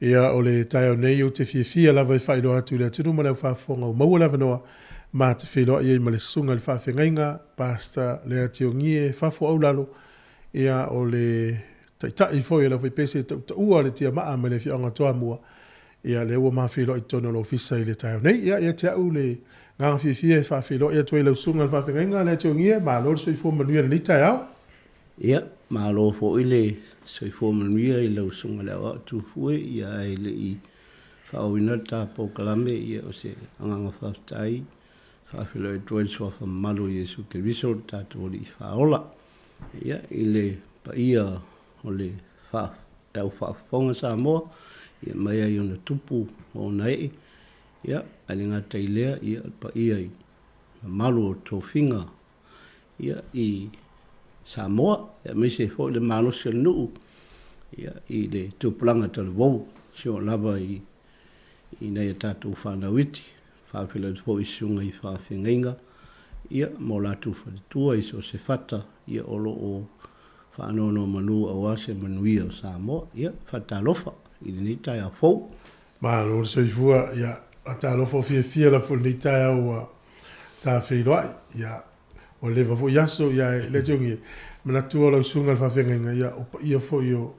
Ia, o le taeao nei ou te fiafia lava e faailoa atu i le atunuu ma le aufaafofoga ua maua le avanoa ma te feiloai ai ma le Susuga i le Faafeagaiga, Pastor Leationgie Fafo Aulalo, ia, o le Taitai foi o le Aufaipese e tautaua le tiamaa mai le afioaga o Toamua, ia, lea ua ma feiloai i totonu o le ofisa i le taeao nei. Ia, ia te au le agaga fiafia e faafeiloai atu ai i lau Susuga i le Faafeagaiga Leationgie, malo le soifua manuia i lenei taeao. Ia, malo foi le soifua manuia i lau Susuga i le Aoao Tufue, ia ae le i faaauauina le ta polokalame, ia o se agaga faafetai e faafeiloai atu ai i le Suafa mamalu o Iesu Keriso lo tatou Alii Faaola, ia, i le paia o le le au faafofoga Samoa, ia mai lava i ona tupu ma ona ee, ia, ae le gata i lea, ia, o le paia i mamalu o tofiga ia, i Samoa, aemaise foi le malosi o le nuu ia, i le tupulaga talavou, seia oo lava i nai a tatou fanau iti. Faafeiloai atu foi i susuga i faafeagaiga ia, ma o latou faletua i so o se fata ia, o lo o faanonomanu aua se manuia o Samoa. Ia, faatalofa i lenei taeao fou. Malo le soifua, ia, faatalofa ua fiafia lava foi i lenei taeao ua ta feiloai, ia, ua leva foi aso, ia, e le tiongie, manatua lau susuga i le faafeagaiga, ia, o paia foi o,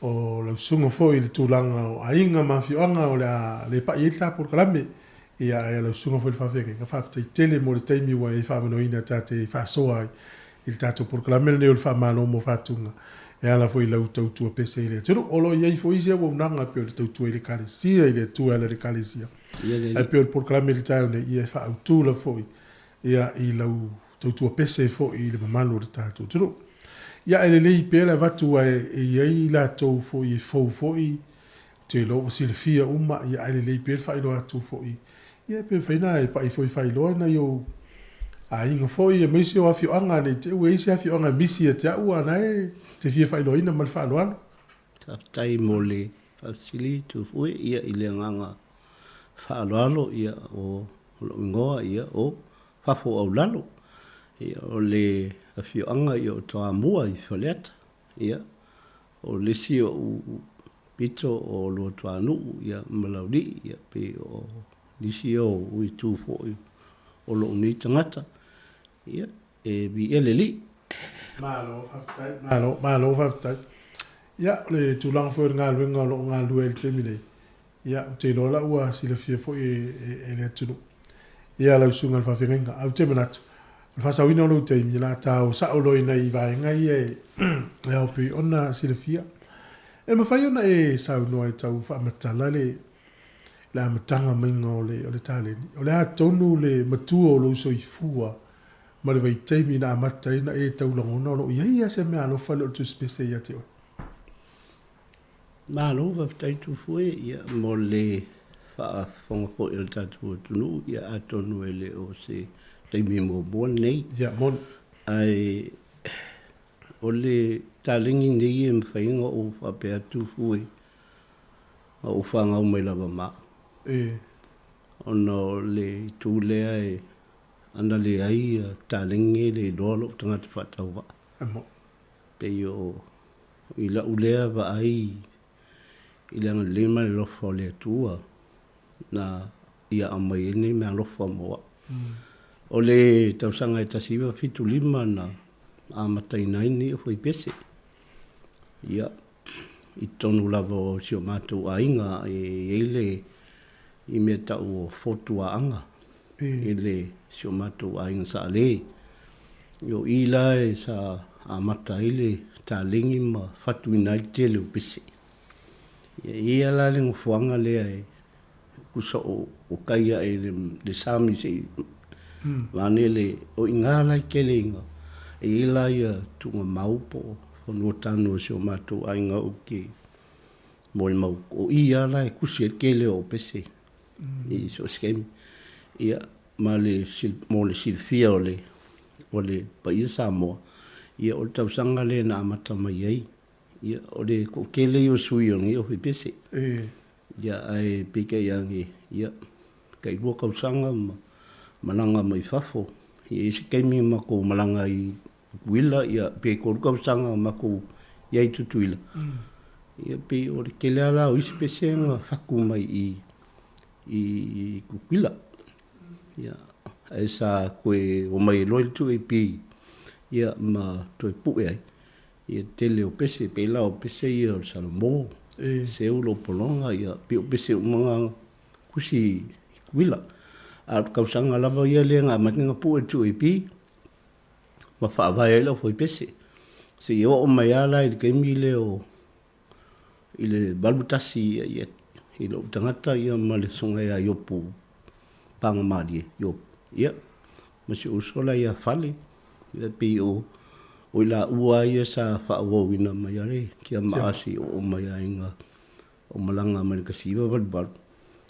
o lau susuga foi i le tulaga o aiga ma afioaga o le a le pai ai le ta polokalame, ia, ae o lau susuga foi i le faafeagaiga, faafetai tele mo le taimi ua e faaavanoaina ta te faasoa ai i le tatou polokalame lenei o le Faamalo mo Faatuga e ala foi i lau tautua pese i le atunuu. O lo o i ai foi isi auaunaga e pei o le tautua i le Ekalesia, i le Atua e ala i le Ekalesia. Ae pei o le polokalame i le taeao nei, ia e faaautu lava foi ia i lau tautua pese foi i le mamalu o le tatou atunuu. Ia ae lelei pea le avatu aua e i ai i latou foi e fou foi, ou te iloa ua silafia uma, ia ae lelei pea le faailoa atu foi, ia pe mafai ona e pai foi e faailoa nai ou aiga foi aemaise o afioaga ne i te i ua i ai se afioaga e misi ia te au a o la e te fia faailoaina ma le faaaloalo. Faafetai mo le faafesili Tufue, ia i le agaga faaaloalo ia o lou igoa ia o Fafo Aulalo. Ia o le afioaga ia o Toamua i Faleata. Ia o le isi ou pito o Luatuanuu ia ma Laulii ia pei o nisi o itu foi o lou nei tagata. Ia e viia le Alii. Malo faafetai, malo, malo faafetai. Ia, o le tulaga foi o le galuega o lo o galulue ai i le taimi nei, ia, ou te iloa la ua silafia foi e le atunuu ia lau susuga i le faafeagaiga. Ae ou te manatu, o le faasaoina o lou taimi, o le a ta o sao loa i nai vaega ia e ao pei ona silafia. E mafai ona e saunoa e tau faamatala le le amataga maiga o le o le taleni? O le a tonu le matua o lou soifua ma le vaitaimi na amata ai ona e tau lagona o lo o i ai lava se meaalofa le o le tusipese ia te oe? Malo faafetai Tufue ia mo le faafofoga foi a le tatou atunuu ia atonu e le o se taimi muamua lenei. Ia moni. Ae o le taleni nei e mafai ona ou faapea atu Tufue na ou fanau mai lava ma au. E. Ona o le itu lea e ana leai taleni e le iloa lou tagata faatauvaa. E moni. Pei o I lau lea vaai i le agalelei ma le alofa o le Atua na Ia aumai ai lenei meaalofa mo au. O le tausaga e 1975 na amataina ai lenei ofoipese. Ia, i totonu lava o si o matou aiga e i ai le i mea tau o fotuaaga i le si o matou aiga sa Ale. O i la e sa amata ai le taleni ma fatuina ai le tele o pese. E i ai la le nofoaga lea e tusa o tai ae i le sami se i vaeane le, o i ina la e tele ina e i ai la ia tuugamau po o fanua tanu o si o matou aiga ou te molimau, o i lava la e tusi ai le tele o pese i so o se taimi. Ia, ma le, mo le silafia o le, o le paia Samoa, ia o le tausaga lea na amata mai ai, ia o le toatele ia o sui o lenei ofipese. Ia ae peitai ane, ia, tailua tausaga ma malaga mai fafo. Ia e i ai se taimi matou malaga i Tutuila, ia pe tolu tausaga matou i ai i Tutuila. Ia pei o le tele lava la o isi pese na faku mai i i Tutuila. Ia, ae sa toe omai ai loa i le 2AP ia ma toe pue ai ia le tele o pese, pei la o pese ia o le Salamo, seu le Opologa, ia pei o pese uma na tusi i Tutuila. A o le tausaga lava ia lea na amata ai ona pue le 2AP ma faavae ai le aufaipese, seia oo mai lava la i le taimi lea o i le 81 i lou tagata ia ma le Susuga ia Iopu Pagamalie Iopu, ia, ma si ou uso la ia Fale, ia pei o i laua lava ia sa faaauauina mai ai le tiamaa seia oo mai lava ina ou malaga mai le 1988,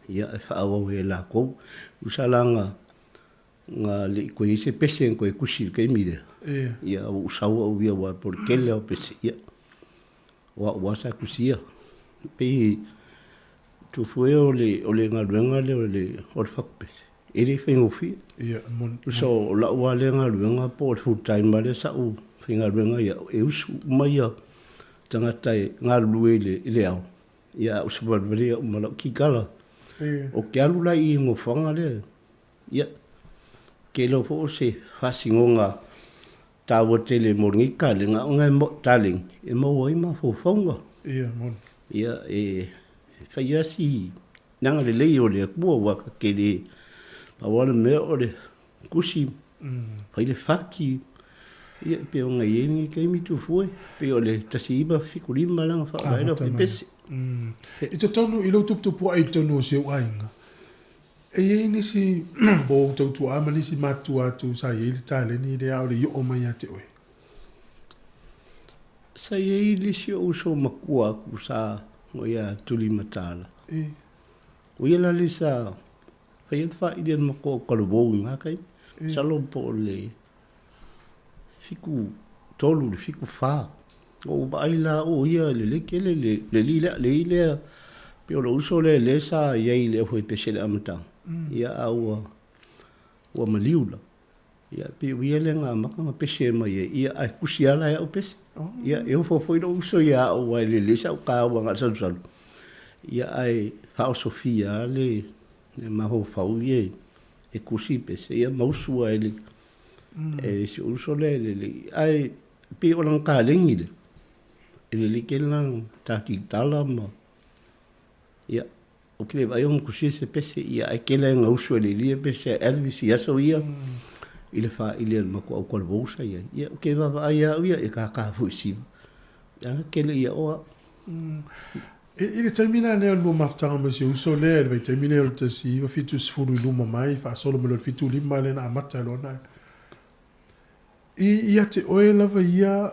ia e faaauau ai e lakou. Tusa la na na le i toe i ai se pese na toe tusi i le taimi lea, ia ua ou sau au ia aua po o le tele lava o pese, ia, o au lava sa tusia. E pei tufu e o le, o le galuega lea o le, o le fatu pese, e le faigofie. Ia, e moni. Tusa o lau lava lea galuega po o le full time lava lea sa ou faigaluega ai au, e usu uma ia tagata e galulue i le, i le ao, ia a usu valevale au ma lau kikala. Ou te alu la i le nofoaga lea, Ia, ke iloa foi o se faasinoga taua tele mo lenei talega, ona e taleni e maua ai mafaufauga. Ia, moni. Ia, e fai lava si agalelei o le Atua, aua ta te le pau lava le mea o le tusi, fai le fati, ia, e pei ona i ai lenei taimi Tufue, pei o le 1975 lea na faavae ai lau pese. I totonu, i lou tuputupua'i i totonu o si ou aiga, E i ai nisi o ou tautuaa ma nisi matutua atu sa i ai le taleni lea a o le i oo mai ia te oe? Sa i ai le isi ou uso matua atu sa o ia Tulimatala. O ia la le sa fai ai le faili a le matua o Talavou i na taimi. Masalo po o le 73 i le 74. Na ou vaai la o ia e lelei tele le alii lea, le alii lea pei o lou uso lea lea sa i ai i le aufaipese i le amataga, ia a ua ua maliu la, ia pei o ia lea na amata ona pese mai ai, ia ae tusi lava la e au pese. Ia e ofo foi lou uso ia au aua e lelei sau taua na o le salusalu, ia ae faaosofia lava le mafaufau ia e tusi pese, ia ma usu lava i le e si ou uso lea e lelei. Ae pei o lana taleni lea, e lelei tele lana ta kitala ma, ia, ou te le vaai o tusia se pese, ia ae tele lava ina usu e le ia pese a Elvis i aso ia, i le faili a le matou au sa i ai. Ia, ou te vaavaai lava au ia, e tata foi i siva. Leaga tele ia o au. I le taimi la lea o le lua mafutaga ma si ou uso lea i le vaitaimi lea o le 1970 i luma mai faasolo mai loa i le 75 lea na amata ai loa ona I ia te oe lava ia,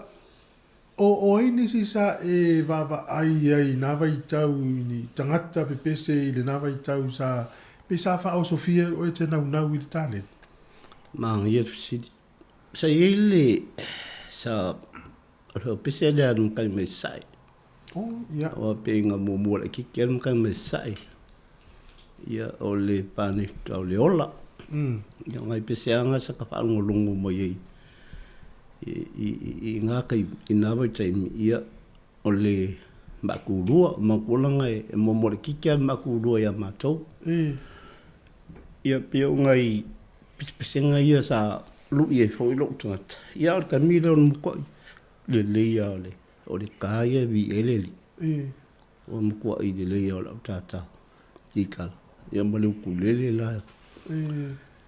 o o ai nisi sa e vaavaai ai i nā vaitau i ni tagata pepese i lenā vaitau sa pei sa faaosofia ai oe e te naunau i le taleni? Manaia le fesili. Sa i ai le, sa, o le pese lea a le matai mai Sasae. Oh, ia. Aua pei na muamua laitiiti lava le matai mai Sasae. Ia, o le pane o le ola. Ia, o nai peseaga sa ka faalogologo mai ai i na taimi, i na vaitaimi, ia, o le maakulua. Manatua leaga e muamua laitiiti lava le maakulua ia matou. Ia, pei o nai pesepesega ia sa lui ai foi lou tagata. Ia, a o le taimi lea o le matuai lelei lava o le ta ia e viia ai le alii. Ua matuai lelei lava o lau tata kikala. Ia ma le ukulele la.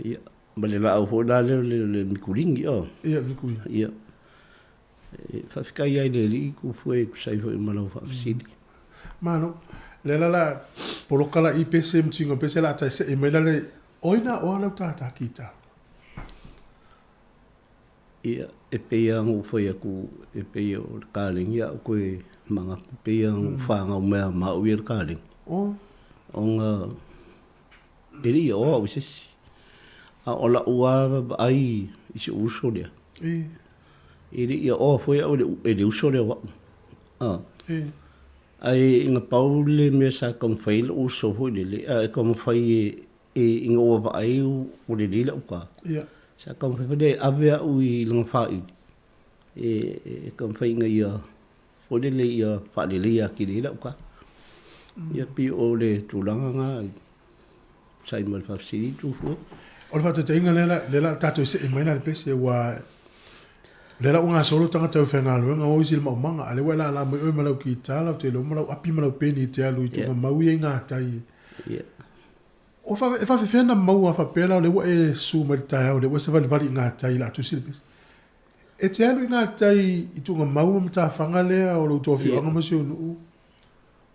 Ia, ma le laau foi la lea o le mikuligi. Ia, mikuligi. Ia. E faafetai ai i le Alii Tufue e tusa ai foi ma lau faafesili. Malo. Lea la la poloka la i pese ma tuiga pese la tai see mai la le oi na oa lau tata kita. Ia, e pei lava ona ou fai atu, e pei o le kaleni a ou toe manatu, e pei lava ona ou fanau mai lava ma au ia le kaleni. Ona e le i aoa au i se isi. A o lau lava vaai i si ou uso lea, e le i aoa foi au e le uso lea o au. Ae ina pau le mea sa taumafai ai lou uso foi lele, a e taumafai e ina ua vaai ua lelei lau ta, sa taumafai foi lea e ave au i lana faili, e taumafai ina ia Foi lele ia faaleleia atili ai lau ka. Ia pei o le tulaga na tusa ai ma le faafesili Tufue. O le faataitaiga lea la, lea la tatou see mai la i le pese aua o lea la ua gasolo tagata e faigaluega o isi i le maumaga, a o lea ua e lala mai oe ma lau kitā, lau te iloa ma lau api ma lau peni e te alu i tuugamau ia i gatai. O fa, e faafefea ona maua faapea la o lea ua e susu mai i le taeao lea ua e savalivali i gatai o le a tusi le pese. E te alu i gatai i tuugamau ma matafaga lea o lo outou afioaga ma si ou nuu,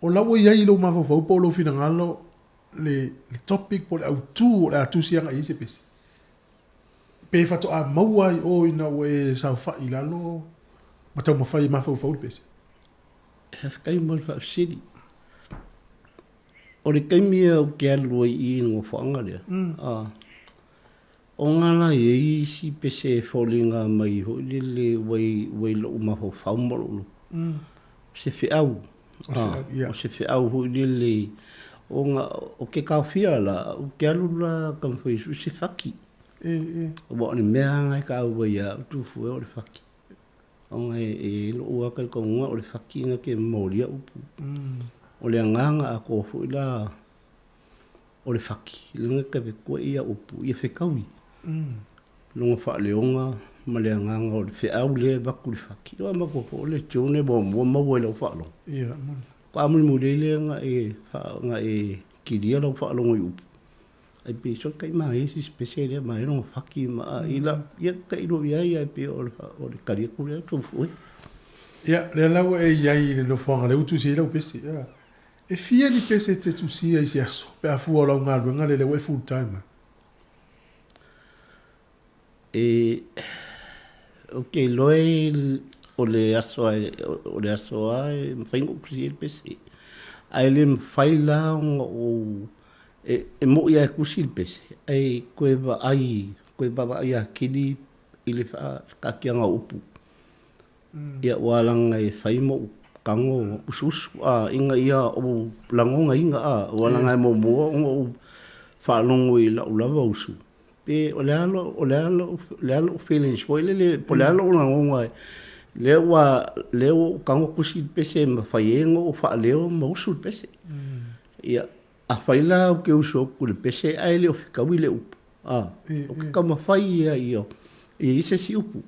o la ua i ai i lou mafaufau po o lou finagalo le, le topic po o le autu o le a tusi agai i ai se pese? Pe faatoa maua ai o ina ua e saofai i lalo ma taumafai e mafaufau le pese? Faafetai mo le faafesili. O le taimi ou te alu ai i i le nofoaga lea, ona la e i ai isi pese e foliga mai foi lele ua i, ua i lou mafaufau ma lou loto. O se feau, o se feau foi lele, ona ou te taofia la, ou te alu la taumafai e sue se fati. Aua o le mea lava lena e taua ia au Tufue o le fati. Ona e i ai lou lava talitonuga o le fati na te molia upu. O le agaga atoa foi la o le fati, lea na te ia upu, ia fetaui. Lona faaleoga ma le agaga o le feau lea e avatu i le fati. Ia matou foi o le tune muamua maua i lau faalogo. Faatoa mulimuli ai lea na e, na e kilia lau faalogo i upu. Ai pei sole tai manaia si pese lea, manaia lona fati ma a i la, ia tailo i ai ae pei o le, o le tali atu lea tou foi. Ia, lea la ua e i ai i le nofoaga lea ua tusi ai lau pese. Ia. E fia ni pese e te tusia i se aso pe a fua o lau galuega lea lea ua e full time ai? E, ou te iloa o le aso a, o le aso a e mafai ona ou tusia ai le pese. Ae le mafai la ona ou E moʻi lava e tusi le pese, ae toe vaai, toe vaavaai atili i le faataatiaga o upu. Ia aua leaga e fai ma ou tago usuusu a, ina ia ou lagonaina a, aua leaga e muamua ona ou faalogo i lau lava usu, pe o le a lou, o le a lou, o le a lou feelings foi lele, po o le a lou lagona lea ua, lea ua ou tago tusi le pese e mafai ai ona ou faaleo ma usu le pese. Ia, Afai la ou te usu atu i le pese ae le o fetaui le upu, a, o ke taumafai ia ia i ai se isi upu,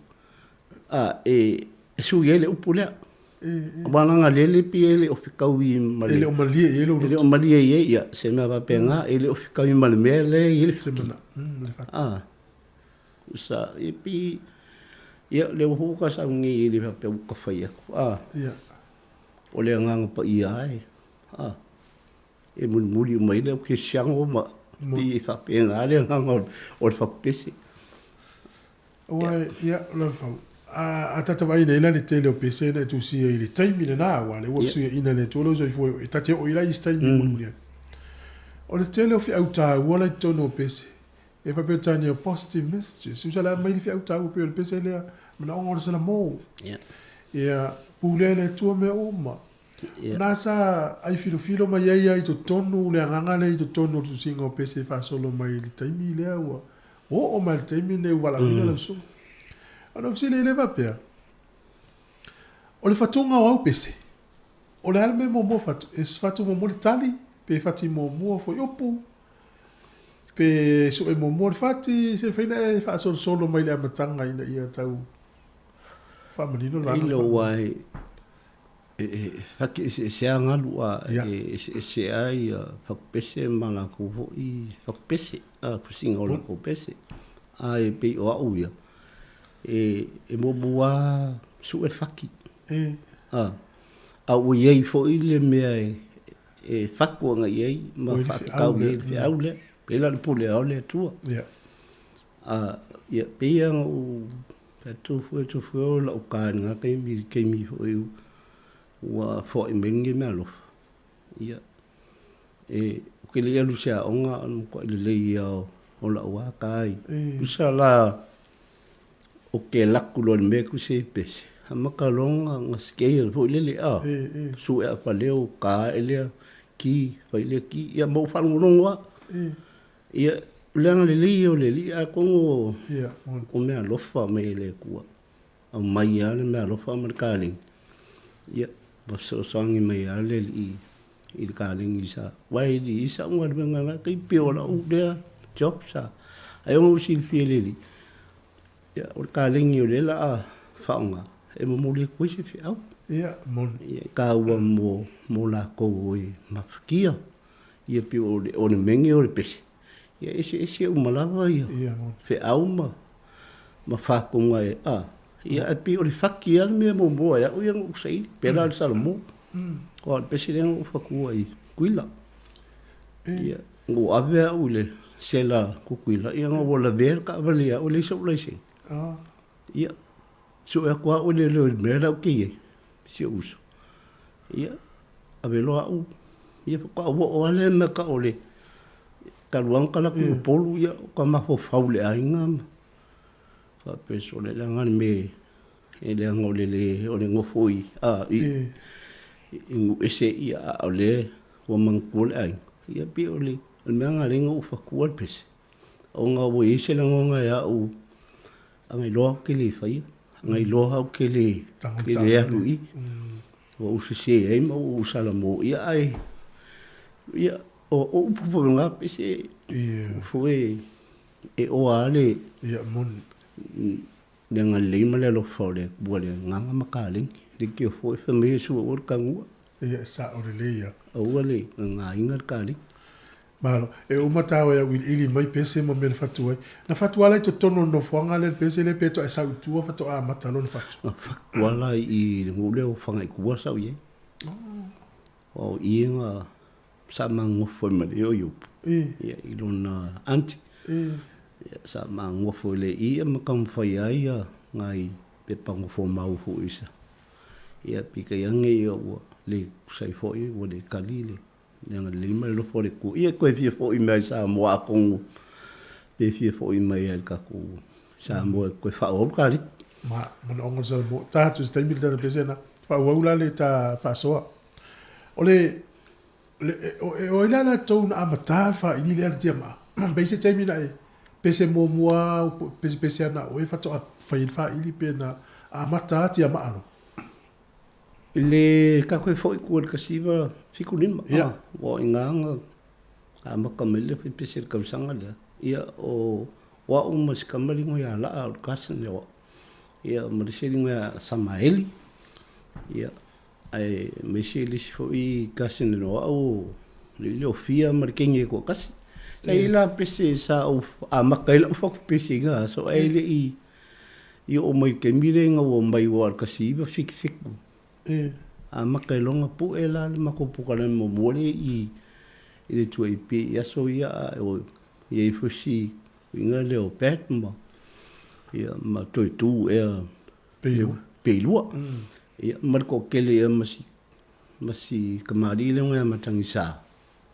a, e, e sui ai le upu lea. Aua leaga lele pei e le o fetaui ma le... E le o malie i ai lou loto. E le o malie i ai, ia, se mea faapena, e le o fetaui ma le mea lea e i ai le fati. Le fati. A, sa, e pei, ia, lea ua foi ua ta sau nei e le faapea ua ta fai atu, a. Ia. O le Agaga Paia e, a. E mulimuli uma ai le au kerisiano ma pei e faapena le agaga o le fatu pese. Aua, ia, o Lalofau, a ta vaai nei la i le tele o pese na e tusia i le taimi lena, aua o lea ua fesuiaiina e le Atua lou soifua, e ta te oo i la isi taimi mulimuli ane. O le tele o feau taua la i totonu o pese, e faapea Peretania positive messages, tusa la aumai le feau taua pei o le pese lea, manaoga o le Salamo. Ia, pulea e le Atua mea uma. Na sa ai filofilo mai ai lava i totonu le agaga lea i totonu o le tusiga o pese e faasolo mai i le taimi lea ua oo mai i le taimi lenei ua valaauina lau susuga. Ona ou fesili ai lea faapea, o le fatuga o au pese, o le a le mea e muamua fatu? E fatu muamua le tali, pe fati muamua fuaiupu, pe sue muamua le fati, se mafai ona e faasolosolo mai i le amataga ina ia tau faamanino le vaega lea. E fati eseese lava galu a e eseese lava ia fatupese ma latou foi fatupese, a tusiga o latou pese. Ae pei o au ia, e muamua lava sue le fati. A, a ua i ai foi le mea e fatu agai i ai ma faatatau i ai le feau lea. Pei la o le pule ao le Atua. A, ia, pei lava ona ou Tufue tufue o lau ka i lena taimi i le taimi foi ua foai mai lenei meaalofa. Ia, e, ou te le i alu i se aoga a o le matuai lelei lava o lau lava ta i. Tusa la ou te alu atu loa i le mea e tusi ai pese, amata loa ona scale foi lele a, sue aafaleo, ta ae lea ki, fai lea ki, ia ma ou faalogologo lava. Ia, o le agalelei ia o le Alii, atonu o meaalofa mai e le Atua, aumai lava le meaalofa ma le kaleni. Ia, ua fesoasoani mai lava le alii i le kalegi sa, aua e le i i ai sa'u galuega i na taimi, pei o la'u lea job sa, ai ona ou silafia e le alii, ia o le kalegi o lea o le a faaaoga e momoli atu ai se feau. Ia, moni. Ia, e taua mo, mo latou e mafatia, ia pei o le, o le mege o le pese, ia e eseese uma lava ia feau ma, ma faatoga e, a, ia ae pei o le fati lava le mea muamua e au ia na ou saili, pēlā le Salamo. Aua o le pese lea na ou fatua i Tutuila. Ia, na ou ave au i le sela a Tutuila, ia na ua lavea le taavale ia au e leai sou laisene. Ia, sue atu lava au e leoleo i le mea la ou te i ai, si ou uso. Ia, ave loa au, ia faatoa ou oo lava lea i le mea e tau o le talu lava ona tala atu i Upolu, ia ua mafaufau i le aiga ma faapea, sole, leaga le mea e leaga o le le o le nofo i a i i nuu ese ia a o lea ua manatua le aiga. Ia pei o le o le mea lena lea na ou fatua le pese ona ua i ai se lagona e au ana iloa ou te le faia, ana iloa ou te le te le alu i i. Ua ou sese ai ma ua ou salamo ia ae ia o upu foi o lena pese foi e oa lava le Ia moni. Le agalelei ma le alofa o le Atua i le agaga ma kaleni. Le kio foi fai mai Iesu aua le tagua. Ia e sao lelei ia. Aua le gagaina le kaleni. Malo. E uma taua e auiliili mai pese ma mea na fatu ai. Na fatu ala i totonu o le nofoaga lea le pese lea pe toa e sau i tua faatoa amata loa ona fatu? Na fatu ala i le nuu lea o Fagaitua sa ou i ai. Oh. O i na sa magofo ai ma le Ioiupu. Ia i lona aunty. Ia sa magofo i le ia ma taumafai ai ia nai pepa nofo mau foi sa. Ia peitai ane ia ua le tusa ai foi ua le tali le le agalelei ma le alofa o le Atua. Ia toe fia foi mai i Samoa atonu pe fia foi mai lava i le tatou Samoa e toe faaauau le kalegi. Ma manaoga o le Samoa. Ta atu i se taimi le tata pese na faaauau la le ta faasoa. O le E o ai la latou na amata le faili lea le tiamaa? Pei se taimi na e pese muamua pesepese ana oe faatoa fai ai le faili pe na amata lava tiamaa loa? I le tatou e foi i tua i le 1975, ua o i ina na amata mai le pese i le tausaga lea. Ia, o au ma si tama le igoa ia Laa o le cousin lea o au. Ia, ma le isi le igoa ia Samaeli. Ia, Ae aemaise le isi foi cousin o au o le o Fia ma le teine e toatasi. Sa i ai la pese sa ou amata ai lau fatu pese i na aso ae le i i oo mai i le taimi lea ina ua omai aua o le 1977. Amata ai loa ona pue la le matou polokalame muamua lea i i le 2AP i aso ia a o i ai foi si uiga lea o Pat ma ia ma toe tu ea Peilua. Peilua. Ia, ma le toatele ia ma si, ma si kamali'i lea ia Matagisa.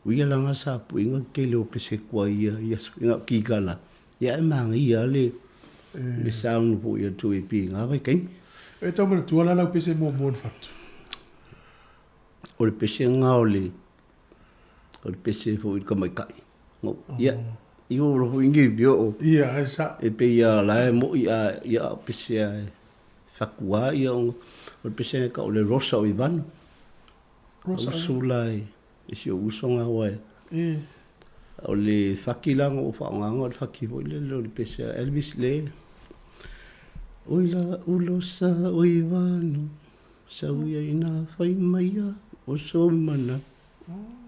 O ia la nga sa puiga tele o pese kua ia ia ina o kikala. Ia e manaia le le sound foi ia tu e pi nga vaitaimi. E tau manatua la lau pese muamua na fatu? O le pese nga o le o le pese foi i le tamaitai. Ia, i o foi ngi bio o. Ia, ai sa. E pei ia la e moi a ia o pese a fatua ia o o le pese ka o le Rosa o Ivano. Rosa. Usu la e e si o uso nga wa e. E. O le faki la ngo whaonga o le faki foi le o le pese a Elvis le. Oi la ulosa o Ivano. Sau ia ina fai mai ia o so mana.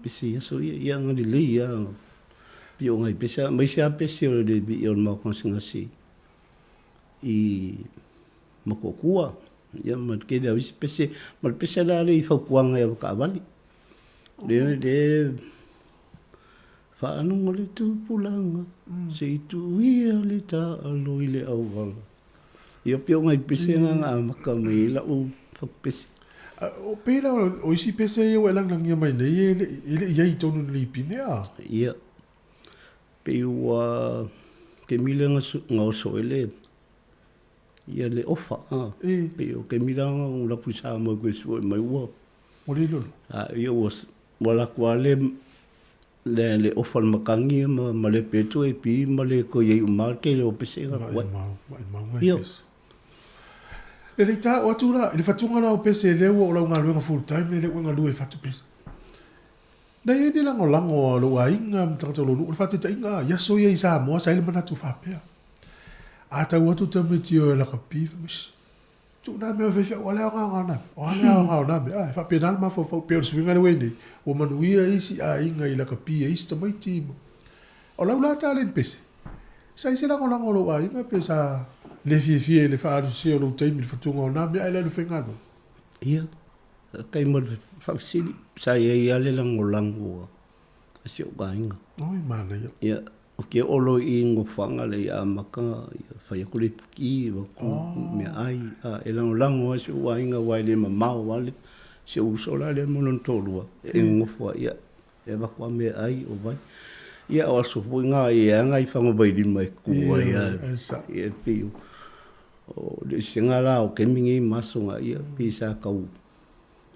Pese ia so ia ia nga lelei ia pi o ngai pese mai se a pese o le bi o le mau gasegase i Motootua ia ma le tele o isi pese ma le pese la le i fautuaga ia taavale le le faalogo le tupulaga se i tuia le taalo i le auala. Ia pei o ngai pese nga na amata mai ai lau pese. O pei la o isi pese ia ua e lagalagia mai nei e le e le i ai i totonu o le lipine a? Ia, pei ua taimi lea na oso ai le ia le ofa a. Pei o taimi la na ou alu atu i Samoa e toe sue mai ua. Ua le lolo. A ia ua ua alu atu lava le Le le ofa le matagi ma ma le pe toe pi ma le toe iai uma le tele o pese ga kuai. Maimau, maimau ngai pese. E le i taua atu la i le fatuga la o pese lea ua o lau galuega full time lea ua e galue e fatu pese. Na i ai ni lagolago a lou aiga ma tagata o lou nuu? O le faataitaiga, i aso ia i Samoa sa i ai le manatu faapea, a tau atu tamaiti o e lakapi, fai mai, Shh, tuu na mea o faifeau, o le aoga o na mea, o a le aoga o na mea? A, e faapena le mafaufau. Pei o le suiga lea ua i ai nei, ua manuia isi aiga i lakapi e isi tamaiti ma. O lau la taleni pese, sa i ai se lagolago a lou aiga pe sa le fiafia i le faaalusese o lou taimi i le fatuga o na mea ae le alu e faigaluega? Ia, Faafetai mo le faafesili. Sa i ai lava le lagolago a si ou aiga. Oi, manaia. Ia, ou te oo loa i Nofoaga lea i amata, ia fai atu le ipuki, avatu meaai. A, e lagolago lava si ou aiga aua e le mamao lava le, si ou uso la lea ma lona toalua e nonofo ai, ia, e avatu lava meaai, o vai. Ia o aso foi na e i ai lava nai fagavailima e tu ai lava. Ia, e pei o O le eseesega la o taimi nei ma aso na, ia pei sa tau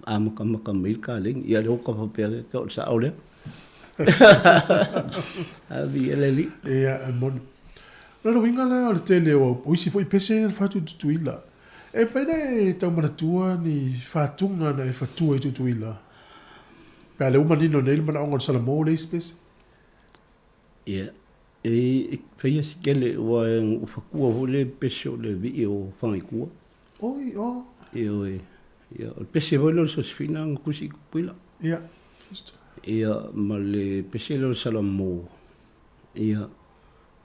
amatamata mai le kaleni. Ia lea ua tau faapea atu o le sao lea. Viia le Alii. Ia, e moni. O lona uiga la o le tele o o isi foi pese ia na fatu i Tutuila. E mafai ona e tau manatua ni fatuga na e fatua i Tutuila? Pe a lea ua manino nei le manaoga o le salamo le isi pese. Ia, e faia si tele aua na ou fatua foi le pese o le vii o Fagaitua. Oi, oh. Ioe. Ia, o le pese foi lea o le Sosefina na tusi i Tutuila. Ia. Ia, ma le pese lea o le Salamo. Ia,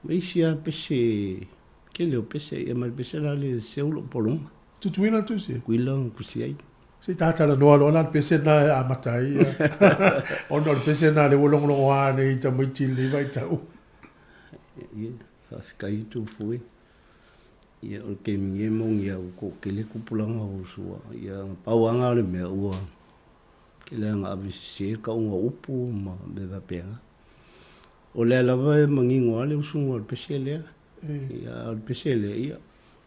ma isi lava pese, tele o pese, ia ma le pese la le seu lou pologa. Tutuila na tusi ai? Tutuila na tusi ai. Se i ta talanoa loa la le pese lena e amata ai ona o le pese lena lea ua logologoa nei i tamaiti i lenei vaitau. Ia, faafetai atu foi. Ia, o le taimi nei e moni lava ua toatele tupulaga o uso a, ia na pau lava lena o le mea ua tele lava ina avesese le tauga o upu ma mea faapena. O lea lava e manino lava le usuga o le pese lea. Ia, a o le pese lea, ia,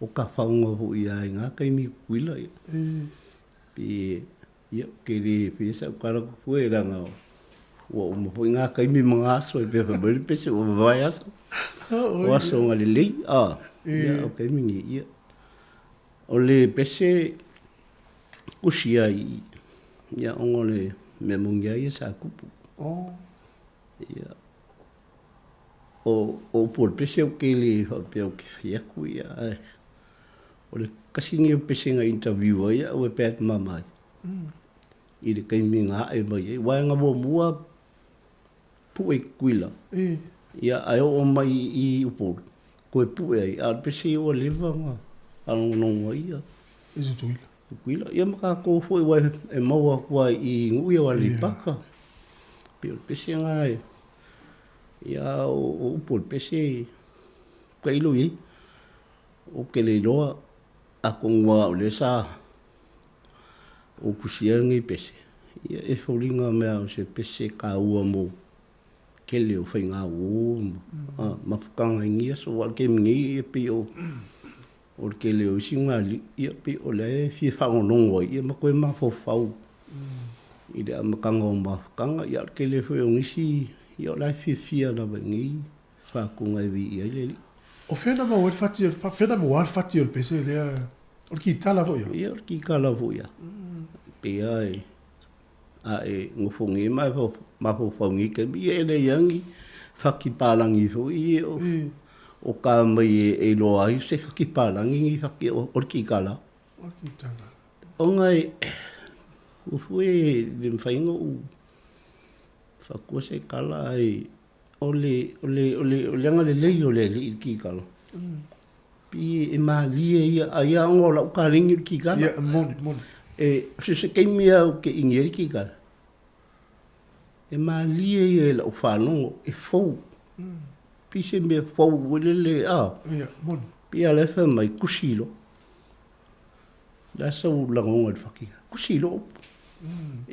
o tafauga foi lava i na taimi i Tutuila, ia. Pe, ia, ou te le faia sau tala atu e leaga ua uma foi na taimi ma na aso e pei ona fai mai le pese ua vavae aso. O aso na lelei, a, ia, o taimi nei, ia. O le pese usi ai, ia, ona o le mea moni lava ia sa tupu. Ia, o upu o le pese ou te le faapea ou te fai atu, ia, ae o le tasi lenei o pese na interview ai au e Pat Mama i le taimi na ae mai ai. Aua na muamua pue i Tutuila, ia, ae oo mai i Upolu, toe pue ai, a o le pese ia ua leva ona faalogologo ai ia. I Tutuila. Tutuila. Ia ma tatou foi aua e maua atu lava i nuu ia o Aleipata. Pei o le pese lena e, ia o upu o le pese, tailo i ai. Ou te le iloa atonu lava o lea sa ou tusia lenei pese, ia e foliga mai lava o se pese taua mo tele o faigauo ma mafutaga i nei aso. Aua o le taimi nei e pei o O le tele o isi ugalii, ia pei o lea e fia faalogologo ai ia ma toe mafaufau i le amataga o mafutaga. Ia a o le tele foi o nisi, ia o la e fiafia lava i nei faatuga e viia ai le alii. O fea na maua ai le fati, o fea na maua le fati o le pese lea, o le kitala foi ia? Ia o le kitala foi ia. Pei lava e, a e nofo nei ma e mafaufau i nei taimi, ia e leai lava ni fati palagi foi ia o ka mai e iloa ai se fati palagi ni fati o le kikala. O le kikala. Ona e, ua foi e le mafai ona ou faatua se tala ae o le, o le, o le, o le agalelei o le Alii i le kikala. Pei e malie ia, ai lava ona o lau kaleni o le kikala. Ia, moni, moni. E, so se taimi lava ou te ʻimi ai le kikala, e malie ia i lau faalogo, e fou. Pei se mea fou foi lele, a. Ia, moni. Pei a o la e fai mai, tusi loa. O le a sau lagona i le faki? Tusi loa upu.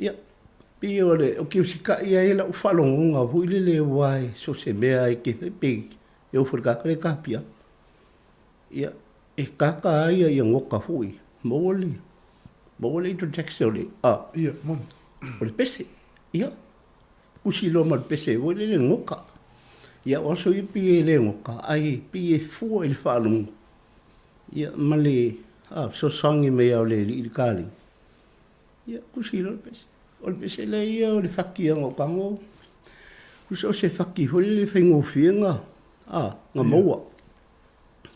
Ia, pei o le, ou te usitai ai i lau faalogoga foi lele aua e so o se mea lava e te fai pe e ofo i le tagata lea e kapia. Ia, e kaka ai ia goka foi, maua le, maua le introduction o le, a, Ia, moni. o le pese. Ia, usi loa ma le pese foi lele goka. Ia, o aso ia pei e le goka, ae pei e fua i le faalogo. Ia, ma le, A, fesoasoani mai lava o le alii i le kalegi, ia, kusi loa le pese. O le pese lea ia o le fati ana o tago, tusa o se fati foi lele faigofie na, a, na maua.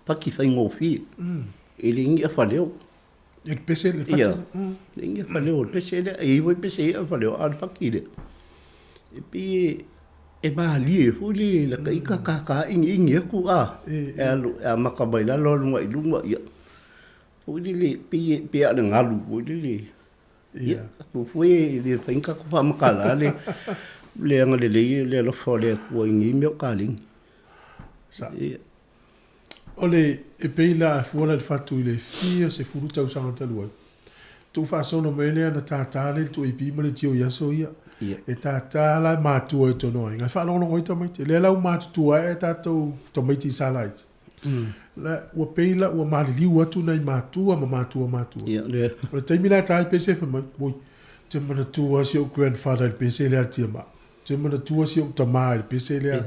Fati faigofie. E le ni afaleo. E le pese le fati. Ia. Le ni afaleo o le pese lea. E i ai foi pese ia afaleo, a o le fati lea. E pei e malie foi le lata ita tata iniini atu a, e alu e amata mai lalo alu agai i luga, ia. Foi lele, pei e pei lava o le galu foi lele. Ia, atu foi e le mafai ona tatou faamatala le le agalelei le alofa o le Atua i nei mea o kaleni. Sa. Ia. O le, e pei la a fua la i le fatu i le fia 10 tausaga talu ai, tuufaasolo mai lea na tātā lea i le 2AP ma le tio i aso ia. Ia. E tātā la e matua i tonu aiga, e faalogologo ai tamaiti. Lea la ua matutua ae tatou tamaiti i sa laiti. La, ua pei la ua maliliu atu nai matua ma matua matua. Ia, lea. O le taimi la e tā ai pese fai mai, oi, te manatua si ou grandfather i le pese lea a le tiamaa. Te manatua si ou tama i le pese lea.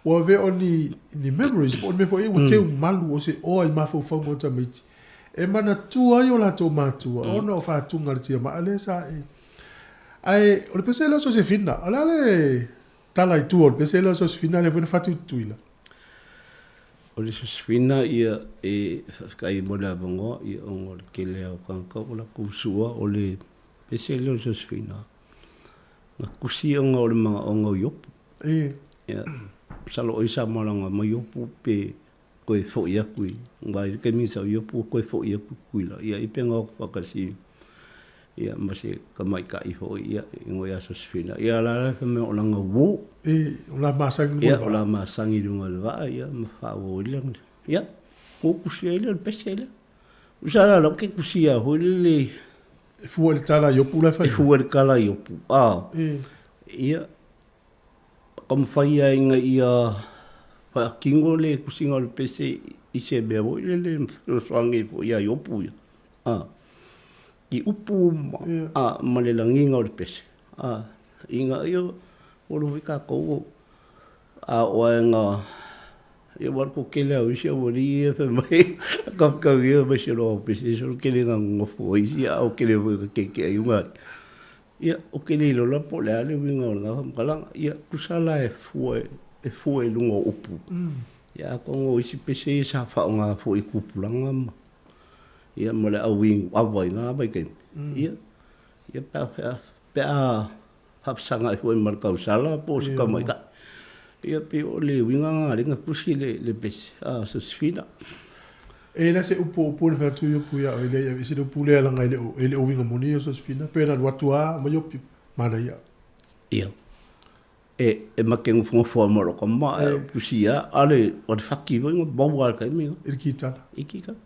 Ua avea o ni, ni memories, po o ni mea foi ua teu malu o se oa i mafaufauga o tamaiti. E manatua ai o latou matua, ona o faatuga a le tiamaa lea sa e. Ae, o le pese lea o Sosefina, o le a le tala i tua o le pese lea o Sosefina lea foi na fatu i Tutuila? O le Sosefina, ia, e faafetai mo le avanoa, ia, ona o le tele lava o tagata ua latou sua, o le pese lea o le Sosefina, Na kusi ona o le manaoga o Iopu. Ia, masalo o ia sa malaga mai Iopu pe toe foi atu i, aua i le taimi sa o Iopu ua toe foi atu i Tutuila. Ia, i pega o atu faatasi ia ma se tamaitai foi, ia, igoa ia Sosefina. Ia, la la fai mai o lana uo. O la masani i luga o le vaa. Ia, o la masani i luga o le vaa, ia, ma faaauau ai lana. Ia, ua kusi ai lea o le pese lea. Usa la lau ke kusia foi lele. E fua i le tala i Iopu la e fai. E fua i le tala i Iopu. A. Ia, taumafai lava ina ia faatino le tusiga o le pese i se mea foi lele e fesoasoani ai foi ia Iopu ia. A. I upu ma, a, ma le lagiga o le pese. A. Ina ia, ua iloa foi tatou, a oo lava ina Ia ua alu tele au isi aualii ia fai mai kau ia mai se loa pese so kele na nofo isi a o kele foi ka keke ai unga. Ia o kele ilo la po le ale winga o na kala ia kusala e fua e fua i lunga o upu. Ia ko ngo isi pese sa fa nga fo i kupulanga ma. Ia ma le au i awa i ngā vai kai. Ia ia pa pe a Faafesagai foi ma le tausala po o se tamaitai. Ia pei o le uiga lena lea na tusi le le pese a Sosefina. E la se upu o upu na fai atu i upu ia oe lea ia se upu lea langa e le o e le o uiga moni o Sosefina pe na alu atu a ma iopi manaia. Ia. E e make nofonofo lava ma lou tama ae tusi lava a o le o le fati foi na maua lava i le taimi lena. I le kitara. I le kitara.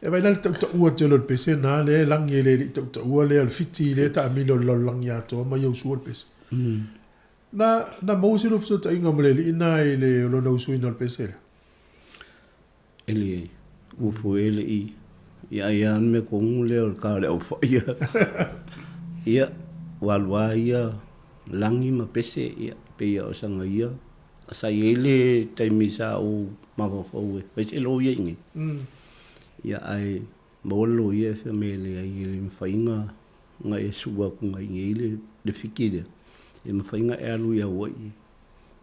E vai la le tautaua tele o le pese na lea e lagi e le alii tautaua lea o le fiti lea e taamilo i le lalolagi atoa ma ia usua le pese. Na, na maua se lua fesootaiga ma le alii na i le o lona usuina o le pese lea? E leai, ua foe le i, ia ai lava le mea tonu lea o le ta o le aufai. Ia, ua alu lava ia lagi ma pese, ia, pei lava o sana ia Sa i ai le taimi sa ou mafaufau e fai se loia i inei. Ia ae maua le loia e fai mai e leai e le mafai ona e sue atu i inei le fiki lea, e mafai ona e alu i Hawaii.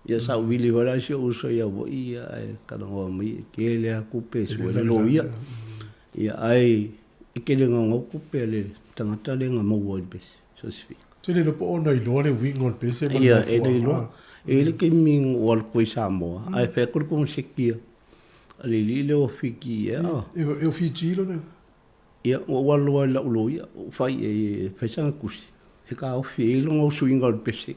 Ia sa ou vili foi la i si ou uso i Hawaii ae talanoa mai e tele lava tupe e sue ai le loia. Ia ae e tele naunau tupe a le tagata lea na maua ai le pese, Sosefina. Te le iloa po o ona iloa le uiga o le pese ma le mafuaaga. Ia, e le iloa. E i ai le taimi na ou alu atu ai i Samoa, ae fai atu le koneseti a le alii lea o Fiti ea. E o Fiti lona. Ia, na ou alu lava i lau loia, ou fai i ai e fai sana tusi, e taofi ai lona usuina o le pese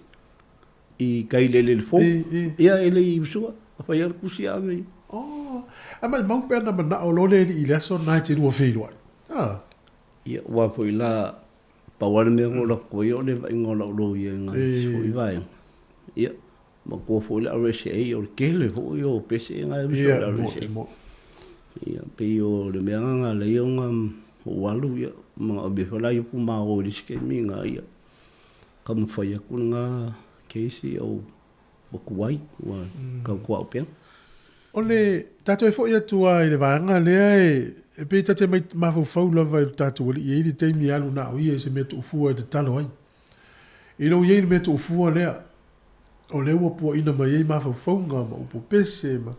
i tai i le eleele fou. Ia, e le i usua, fai lava le tusi ave i. Oh, ae maumau pe ana manao loa le alii i le aso lena e te lua feiloai. Ia, aua foi la, Pau lava le mea na ou lako ai o le vaaiga o lau loia i nai isi foi vaega. Ia, matua foi le RSA, o le tele foi o pese na e uso i le RSA. Ia, pei o le mea lena na ala ai ona ou alu, ia, manaomia foi la ia pumao i le isi taimi ina ia taumafai atu lena case ia ua tuai, ua tautuaupega. O le tatou e foi atu lava i le vaega lea e pei ta te mafaufau lava i lo tatou Alii e i ai le taimi e alu na o ia i se mea tuufua e tatalo ai. I lou i ai i le mea tuufua lea, o lea ua puaina mai ai mafaufauga ma upu pese ma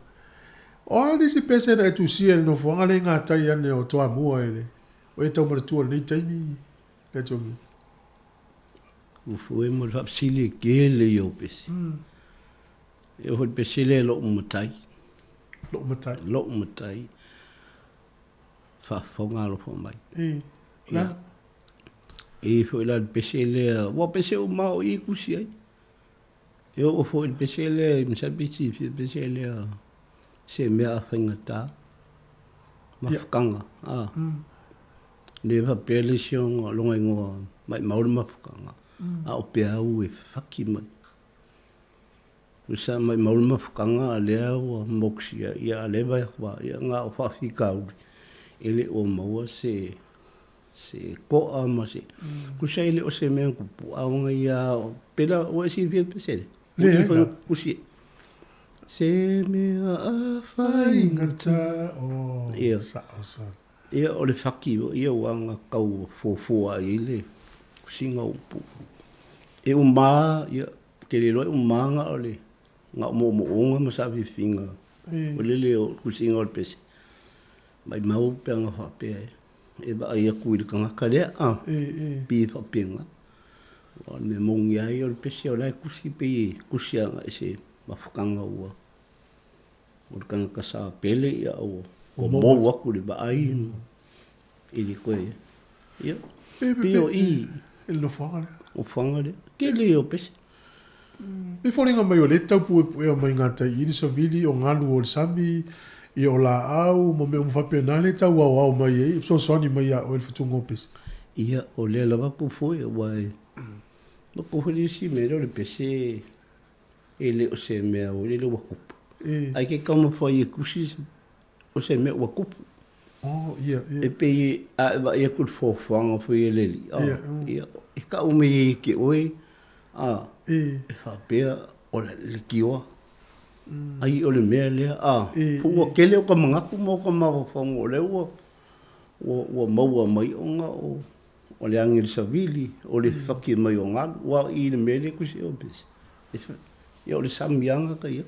O a nisi pese na e tusia i le nofoaga lea i gatai ane o Toamua i le o e tau manatua i lenei taimi, Letiogia? Ua mo le faafesili e tele ia o pese. E oo foi i le pese lea i lou matai. Lou matai. Lou matai. Faafofoga alofa mai. E, la. E foi la le pese lea, ua pese uma o i kusi ai. E oo foi i le pese lea, masalo pe silafia le pese lea, se mea a faigata, mafutaga. A. Le faapea le isi o lona igoa maimau le mafutaga, a o peau e faki mai. Sa maimau le mafutaga a lea ua mokusia, ia a lea e vaai atu lava, ia na o faafitauli e le o maua se se to'a ma se tusa e le o se mea na tupu a ona ia pela ua e silafia le pese lea? Leai la. Tusi se mea a faigata oh sao sao. Ia o le faki foi ia ua na tau fuafua ai le tusiga o upu. E uma ia te le iloa e uma na o le na o moomooga ma saafiafiga o le o tusiga o le pese. Maimau pe ana faapea e vaai atu i le tagata lea, a, pei e faapena. Aua o le mea moni lava ia o le pese o la e tusi pei e tusi agai i se mafutaga ua o le tagata sa pele ia ua mou atu i le vaai i le toe ia pei o i i le nofoaga lea. Nofoaga lea. Tele ia o pese. E foliga mai o lea e tau puepuea mai gatai i le savili o galu o le sami, ia o laau ma mea uma faapena lea e tau aoao mai ai, e fesoasoani mai ia oe i le fatuga o pese. Ia, o lea lava kou foi, aua e matou foi le isi mea lea o le pese e le o se mea foi lele ua tupu. Ae ke taumafai e tusi o se mea ua tupu. Oh, ia, ia. E pei a e vaai atu i le foafoaga foi a le Alii, a, ia, e tau mai ai ia te oe, a, e faapea o le leitioa. Ai o le mea lea, a, ua tele o ka manatu ma o ka mafaufauga o lea ua, ua, ua maua mai ona o, o le agi o le savili, o le faki mai o galu, aua o i le mea lea e tusi ai o pese, ia o le samiaga ka ia.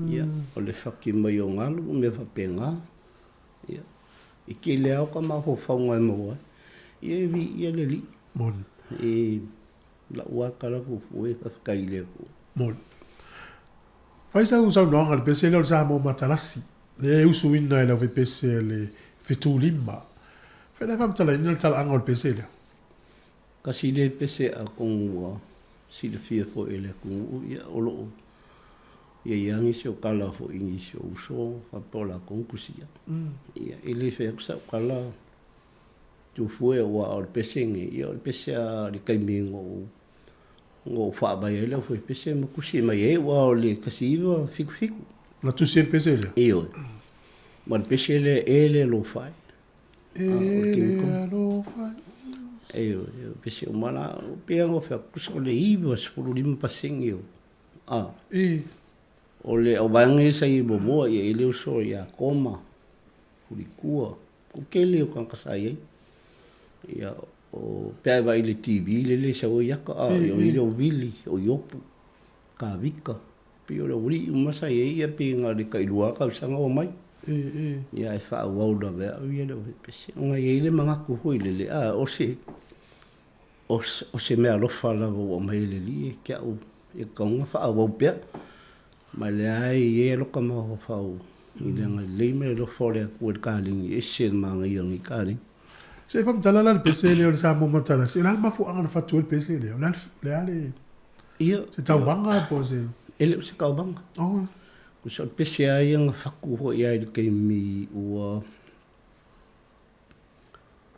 Ia, o le faki mai o galu ma mea faapena. Ia, i tele lava o ka mafaufauga e maua ai. Ia e viia le Alii. Moni. I lau lava tala fuafua e faafetai i le Atua. Moni. Fai sau saunoaga i le pese lea o le Samoa Matalasi, lea e usuina e le aufaipese a le Fetulima. Fai la e faamatalaina le talaaga o le pese lea. Kasi lea pese atonu ua silafia foi e le atunuu, ia o lo o i ai lava nisi o tala foi i nisi o uso faapea o latou na tusia. Ia e le fai atu sau tala tufue aua o le pese lenei, ia o le pese lava o le taimi na ou na ou faavae ai le aufaipese ma tusi mai ai aua o le 1977. Na tusi ai le pese lea? Ioe. Ma le pese lea e le alofa e. E le alofa e. Ioe, pese uma la, pei lava ona fai atu, tusa o le 95% o, a. O le auvaega ia sa i ai muamua, ia e le uso ia Koma, Fulitua, o tele o tagata sa i ai. Ia, o, pe a e vaai i le TV lele e sau ai aka, a, ia o ia o Vili, o Iopu, Kavika, pei o le aualii uma sa i ai, ia pei na o le tailua lava tausaga omai. Ia ae faaauau lava e au ia le pese. Ona e i ai le manatu foi lele, a, o se, o se meaalofa lava ua aumai e le Alii e te au e tatau ona faaauau pea. Ma lea e i ai lota mafaufau i le agalelei ma le alofa o le Atua i le kalegi, e ese le manaia o lenei kalegi. Se i faamatala la le pese lea o le Samoa Matalasi, o le a le mafuaaga na fatu ai le pese lea? O le a le a le Ia, se tauvaga po o se. E le o se tauvaga. Oh. O le pese lava ia na fatu foi lava i le taimi ua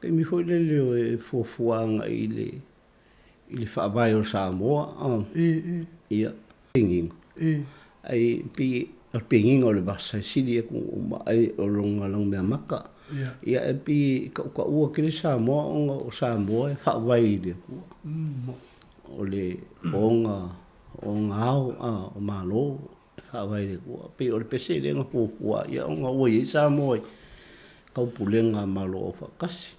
taimi foi lele e fuafua agai i le i le faavae o Samoa a. Ia, penina. Ai pei o le penina o le vasa e sili atu uma ai o lona laumeamata. Ia e pei e tautaua tele Samoa ona o Samoa e faavae i le Atua. O le ona ona ao a o Malo. Faavae i le Atua. Pei o le pese lea na fuafua ia ona ua i ai Samoa i taupulega a Malo Aufaatasi.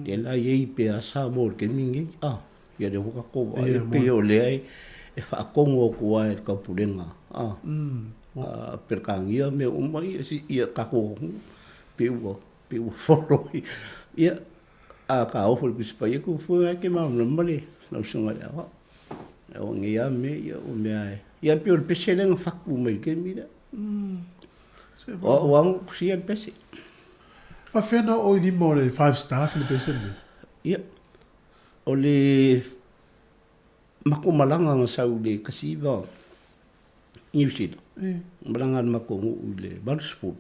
Lea la e i ai pea Samoa i le taimi lenei, a, ia lea foi tatou vaai, e pei o lea e faatonu atu lava e le taupulega a Peretania mea uma ia, ia tatou atunuu, pei ua pei ua follow ia, a ta ofo i le Tusi Paia, tu foi e te malamalama le lau Susuga i le Aoao. O nei lava mea ia o mea e, ia pei o le pese lea na fatu mai i le taimi lea. O au lava na ou tusia le pese. Faafefea na oo i lima o le Five Stars le pese lenei? Ia, o le matou malaga na sau i le 19 Niu Sila, malaga a le matou nuu i le 80,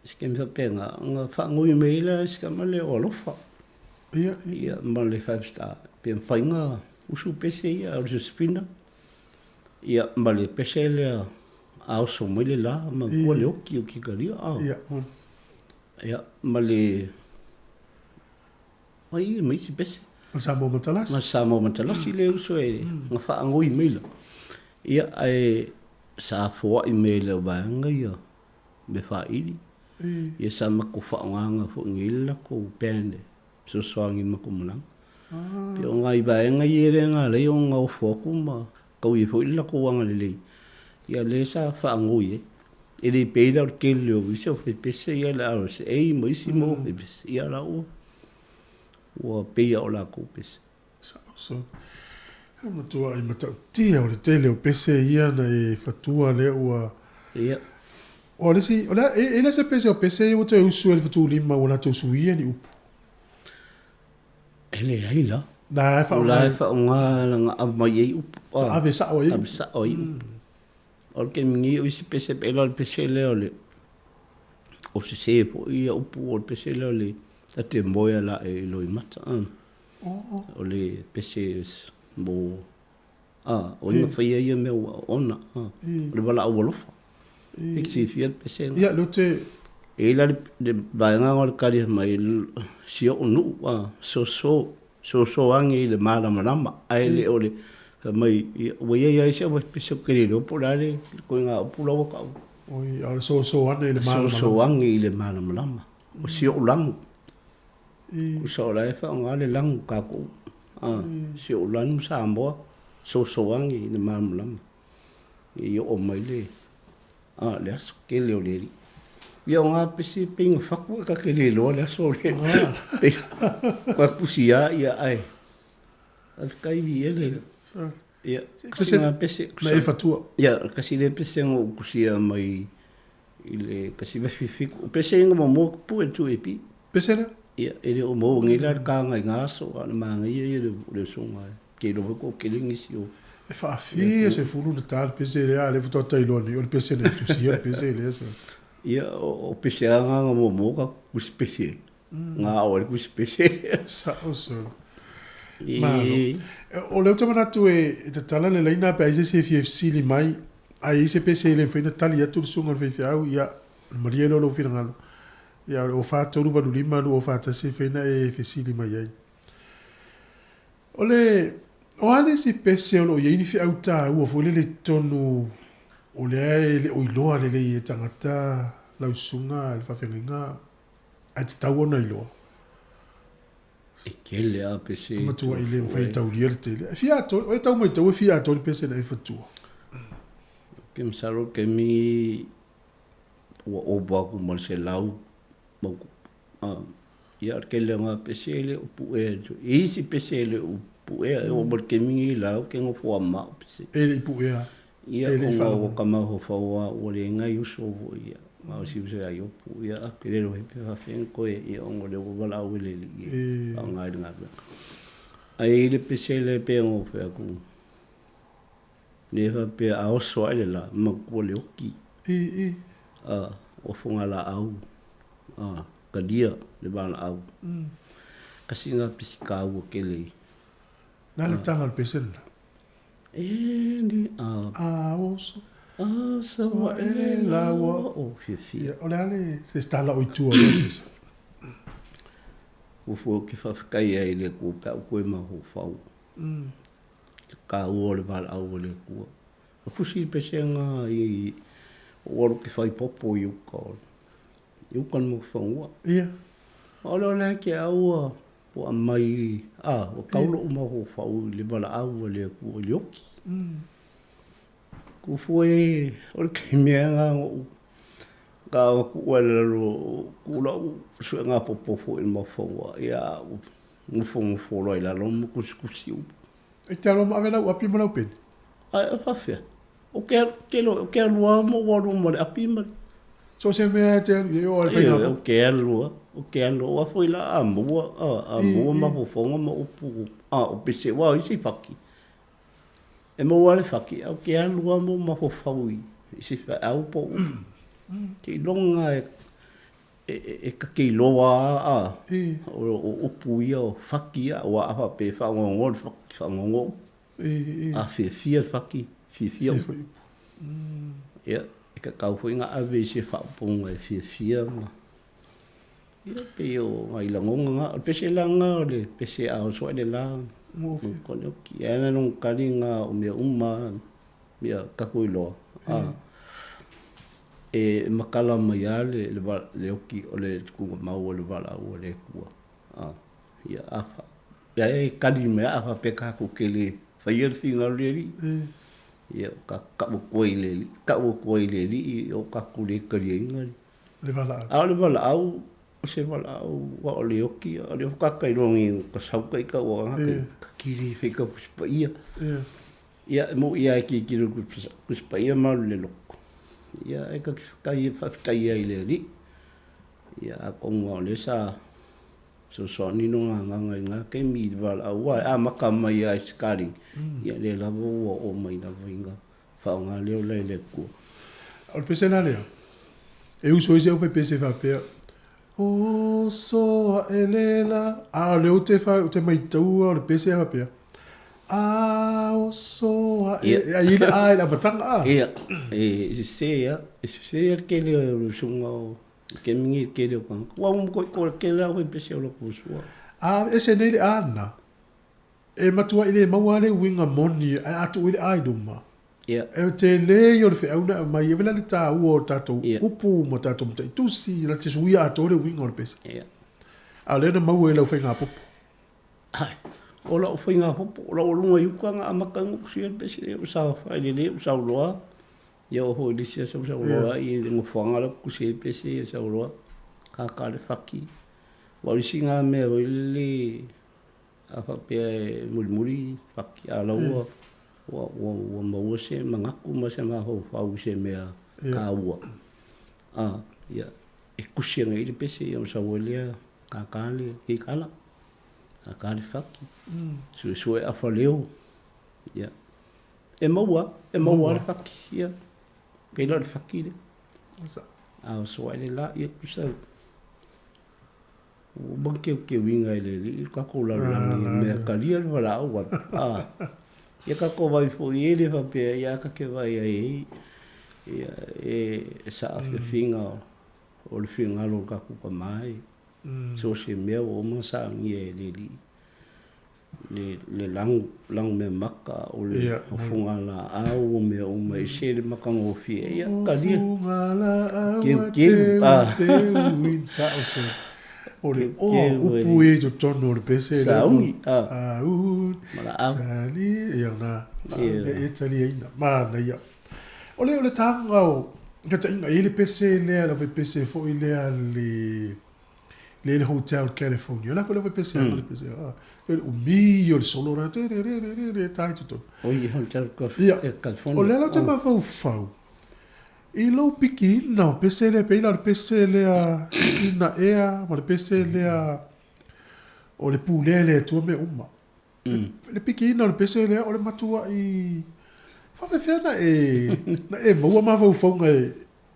se taimi faapena, na faanoi mai ai la si tama lea o Alofa. Ia, ia ma le Five Star, pe mafai ona usu pese ia o le Sosefina, ia ma le pese lea a oso mai le la ma ua le oki o Kikalia. Ia, ia ma le ai ma isi pese. Ma le Samoa Matalasi. Ma le Samoa Matalasi le uso e na faanoi mai la. Ia, ae sa foai mai e le vaega ia me faaili. Ia sa matou faaaogaina foi nei le latou band e fesoasoani i le matou malaga. Pei o nai vaega ia lea na ala ai ona ofo atu ma tau ai foi le latou agalelei, ia lea sa faanoi ai. E le pei la o le tele o isi au faipese ia le RSA ma isi mau faipese, ia la ua ua pei lava o latou pese. Sao. E matuai matautia o le tele o pese ia na e fatua lea ua. Ia. O le isi, o le a, e, e le se pese o pese ia ua toe usu e le fatulima ua latou suia ni upu. E leai la. Na e O la e faaaoga lana aumai ai upu. Ave sao ai. Ave sao ai upu. O le taimi nei o isi pese pei la o le pese lea o le o sese foi ia upu o le pese lea o le ta te moe la e loimata. O le pese mo a o ina faia ia mea ua ona a o le valaau alofa. E te silafia le pese lena. Ia lea ou te. E i ai la le vaega o le tali mai si ou nuu a soso soso ane i le malamalama ae le o le fai mai ua i ai lava isi au pese ou te le iloa po o le a le ituaiga upu la ua tau. Oi, a o le soso ane i le malamalama. Soso ane i le malamalama. O si ou lagu. Usa o la e faaaoga le lagu tatou. A, si ou lanu Samoa, soso ane i le malamalama. I oo mai le, a, le aso tele o le alii. Ia o ngā pese pei na fatu e ka te le iloa le aso o le pei ka tusi a ia ae faafetai viia le Ia, kasi ngā pese. Na e fatua. Ia, kasi le pese na ou tusia mai i le kasi 97. O pese inga mo mo pu e tu e pi. Pese lea? Ia, e le o maua nei la le kānga i ngā aso, a na māngaia ia le, le usoga e. Ke iloa foi ko kele nisi o. E faafia se fulu na tā le pese lea, a le faatoa tailoa nei, o le pese na e tusia le pese lea sa. Ia, o pese a ngā ngā mo mo ka kusi pese. Ngā o le kusi pese. Sao so. Malo. O lea ou te manatu e tatala le laina pe ai se isi e fia fesili mai, a i ai se pese e le mafai ona tali atu le susuga i le faifeau, ia, malie loa lou finagalo. Ia, o le 04 3 8 5 2 4 1 e fai na e fesili mai ai. O le, o a le isi pese o lo o i ai ni feau taua foi lele i totonu o lea e le o iloa lelei e tagata lau susuga i le faafeagaiga ae tatau ona iloa? E tele lava pese e Matuai le mafai e taulia le tele. E fia atoa, o e tau matau e fia atoa le pese na e fatua. Ke masalo ke mi ua ova aku ma le 100 ma ia o le tele o ngā pese e le o puea atu. E isi pese e le o puea, e oo mai le taimi nei la ou te nofo a mao pese. E le i puea. Ia, e le i ona ua ka mafaufau a ua le ngai uso foi ia. Ma o si uso ia iopu, ia a ke lelo he pe whawhenga koe, ia ona leo ua walaau e le li e whaonga i le galuega. Ai i le pese le pe ngofe aku. Ne faapea a oso ae le la, matua le oki. A, o Fogalaau, a, kalia le valaau. Kasi nga pisi kāua kele i. Na le tala o le pese lena? E ni a. A oso. A oso ae le la ua o fiafia. Ia, o le a le se tala o i tua o lea pese? Fuafua ou te faafetai ai i le Atua pe a ou toe mafaufau. Le taua o le valaau a le Atua. Fusi le pesega i ou alu ke fai popo i uka o i uka le Mulifanua. Ia. O le ole ke au ua aumai a ua tau lou mafaufau i le valaau a le Atua i le oki. Kufue o le taimi lava lena na ou na ona tuu lava i lalo tuu lau suega popo foi i le mafaufau ia ae ou nofonofo loa i lalo ma tusitusi upu. E te alo ma ave lau api ma lau peni. Ae faafefea? Ou te alu, te lo, ou te alu lava ma ou alu ma le api ma le. So se mea e te alu i ai o le faiga. Ou te alu lava, ou te alu, aua foi la a maua, a maua mafaufauga ma upu, a o pese, aua o isi faki, e maua lava le faki, ae ou te alu lava ma ou mafaufau i se feau po o upu. Seiloga lava e ta te iloa a o upu ia o faki ia, aua a faapea e faanoanoa le faki, faanoanoa upu. A fiafia le faki, fiafia upu. Ia, e tatau foi ona ave i se faaupuga e fiafia ma ia pei o nai lagona na. O le pese la lena o le pese a oso ae le la, ae ala lona tali lena o mea uma ia tatou iloa e matala mai lava le oki o le tuugamau o le valaau a le Atua. Ia a e tali mai lava a faapea tatou te le faia le finagalo o le Alii, ia tau atu ai i le Alii, tau atu ai i le Alii o tatou le taliaina le valaau. A o le valaau, o se valaau aua o le oki, o lea faatoa ta iloa nei ta sau ta ita ua ta te le fai ka Tusi Paia. Ia, e moni lava e tilotilo i le Tusi Paia ma alu i le lotu, ia e ta te faafetai ai i le Alii. Ia atonu lava o lea sa fesoasoani lona agaga i lena taimi i le valaau, aua e amata mai lava i se kalegi, ia lea lava ua oo mai lava ina faaaoga le ola e le Atua. O le pese la lea, e uso ai si au faipese faapea, Oso ae le la, a o lea ou te, ou te maitaua o le pese a faapea, A oso ae, ia, ai le a i le amataga a. Ia, e sese lava, e sese lava le tele o le usuga o le taimi nei i le tele o tagata. Aua ua matuai toatele lava faipese o latou sua. A ese nei le a lena, e matuai le maua lava le uiga moni ae a tuu ai le a i luma, Ia. E tele ia o le feau na aumai, e vela le taua o tatou upu ma tatou mataitusi, la te suia atoa le uiga o le pese. Ia. A o lea na maua i lau faigapopo. Ai, o lau faigapopo, o lau aluga i uka na amata ai ona ou tusia le pese lea, ou saofai lelei, ou sau loa, ia oo foi i le isi aso ou sau loa i le nofoaga la ou tusi ai le pese, ia sau loa, kaka le faki. Aua o le isi lena mea foi lele, A faapea e mulimuli faki, a o la ua, ua, ua, ua maua se manatu ma se mafaufau i se mea taua, a, ia, e tusi agai i le pese, ia ona sau ai lea, kākā le kikala, kākā le faki, suesue afa leo, ia. E maua, e maua le faki, ia. Pēlā o le faki lea. A oso ae le la, ia, tusa, Ua uma ona keukeuina e le Alii lo tatou lalolagi i mea talia le valaau atu, a, ia tatou vaai foi e le faapea, ia a ta te vaai ai e ia e saafiafiga o le finagalo o le tatou Tama e so o se mea ua uma ona saunia e le Alii. Le, le lanu, lanu meamata, o le fugalaau, o mea uma e ese le matagofie, ia, talia. Fugalaau Keukeu, ah. teu sa o se. O le oa upu e i totonu o le pese lea. Sauni, ah. Sauni. Malaau. Tali, ia na. E taliaina. Manaia. O le, o le taga o, ka taʻiga e i le pese lea, le pese foi lea le, le le Hotel California. La foi le pese mm. le pese. Ah, le umi o le solo la te re re re re re tai totonu. O i Hotel California. O le la te mafaufau. I lou pikiina o pese lea, pei la o le pese lea sina ea, ma le pese lea o le pulea le Atua mea uma. Le pikiina o le pese lea, o le matuaʻi faapefea na e, na e maua mafaufauga e,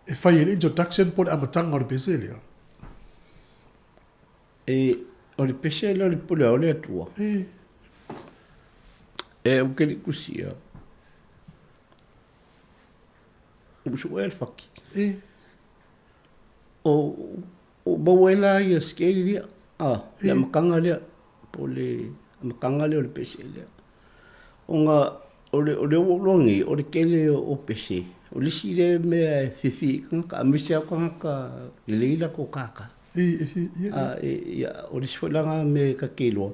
e fai ai le introduction po o le amataga o le pese lea? E, o le pese lea o le pule o le Atua. E. E, ou te le i tusia. Ou suea le faki. E. O, o maua ai la ia scale lea, a, le amataga lea, po o le amataga lea o le pese lea. Ona O le o lea ua ou iloa nei, o le tele o pese, o le isi lea mea e fiafia i ai tagata, aemaise lava o tagata lelei latou kākā. A ia, o le isi foi la lena mea ta te iloa,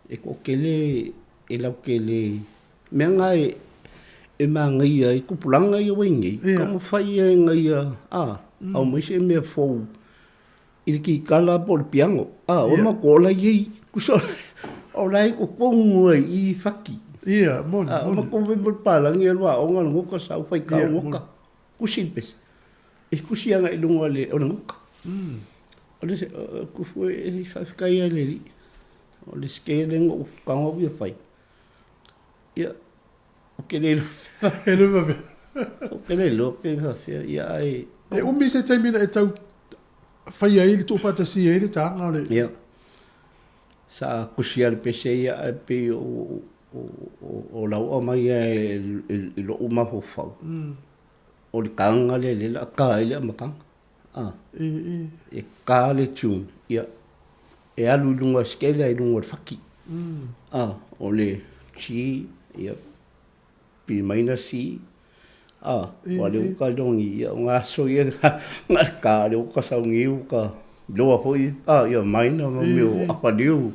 e toatele e lautele, mea na e manaia ai tupulaga ia ua i ai nei, taumafai ia ina ia aumai se mea fou i le kikala po o le piano. A, o matou o la e i ai, tusa o la e i totonu lava i i fati. Ia, moni, moni. A, o matou fai ma le palagi alu aoga le nota sau faitau nota, tusi le pese. E tusi agai i luga o le nota. O le e faafetai lava i le Alii, o le scale lea na ou tago au ia fai, ia, ou te le iloa, ou te le iloa pe faapefea, ia ae... E umi se taimi na e tau faia ai le tuufaatasia ai le taga o le... Ia, sa tusi lava i le pese ia ae pei o lau aumai lava i lou mafaufau, o le taga lea o lea o le a ta ai le amataga. E ta le tune, ia, e alu i luga, scale i luga o le fati. O le G, ia, B minor C, a, ua lea ua kailogi, ia, o ngā aso ia, ngā ka, lea ua kasaungi, ua ka loa foi, a, ia, minor, ma mea o upper niu.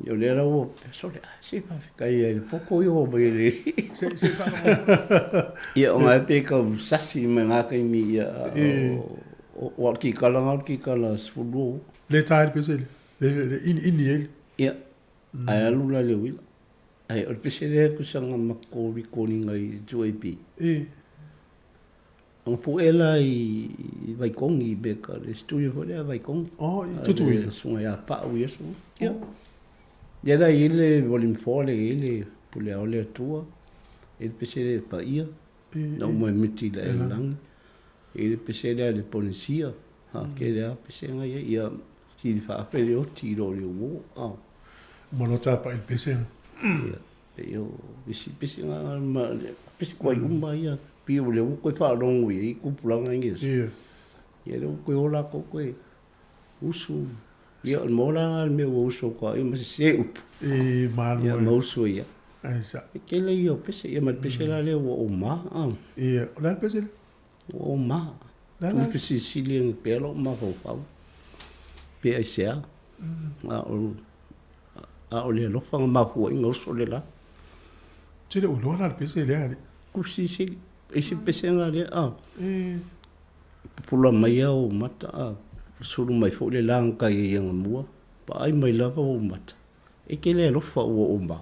Ia, o lea la ua, sole, a, se faafetai ai le poto ia ua mai e le. Se, se whakango. Ia, o ngā pe kau sasi mai ngā taimi, ia, o, o, o kikala ngā kikala 12. Le tae le pese le, le, le ini, ini e. Ia, ae alu la le uila. Ai, o le pese lea tusa na matou record ina i 2AP. Na pu'e la i Vaitogi i Beka, le studio foi lea a Vaitogi. Oh, i Tutuila. Le susuga ia Pa'u ia susuga. Ia. Ia la e i ai le volume 4 lea e i ai le Pule Ao le Atua, e i ai le pese lea e Paia, Na Uma e Miti i le Ailagi, e i ai le pese lea a le Polenesia, ha, tele lava pese na i ai. Ia, Sili faafe le oti i lo le uo. Oh. Uma loa tapa'i le pese. Ia, pei o isi pese nga ma pese koai uma ia. Pei o le ua koe faalogo i ai tupulaga i aso. Ia. Ia lea ua koe o lakou koe usu. Ia o le moa la le mea ua usu atu ai ma sese upu. E malu. Ia ma usu ai ia. Ai sa. E tele ia o pese ia ma le pese la lea ua ou ma. Ia, o le a le pese lea? Ua ou ma. Ua fesilisili ane pea lou mafaufau, pe aisea, a o le alofa na mafua ai ona oso le la. Tele ua iloa la le pese lea alii. Ua fesilisili, e se pesega lea a. Pupula mai lava ou mata a sulu mai foi le la na tai ai anamua, vaai mai lava ou mata, e te le alofa ua ou ma.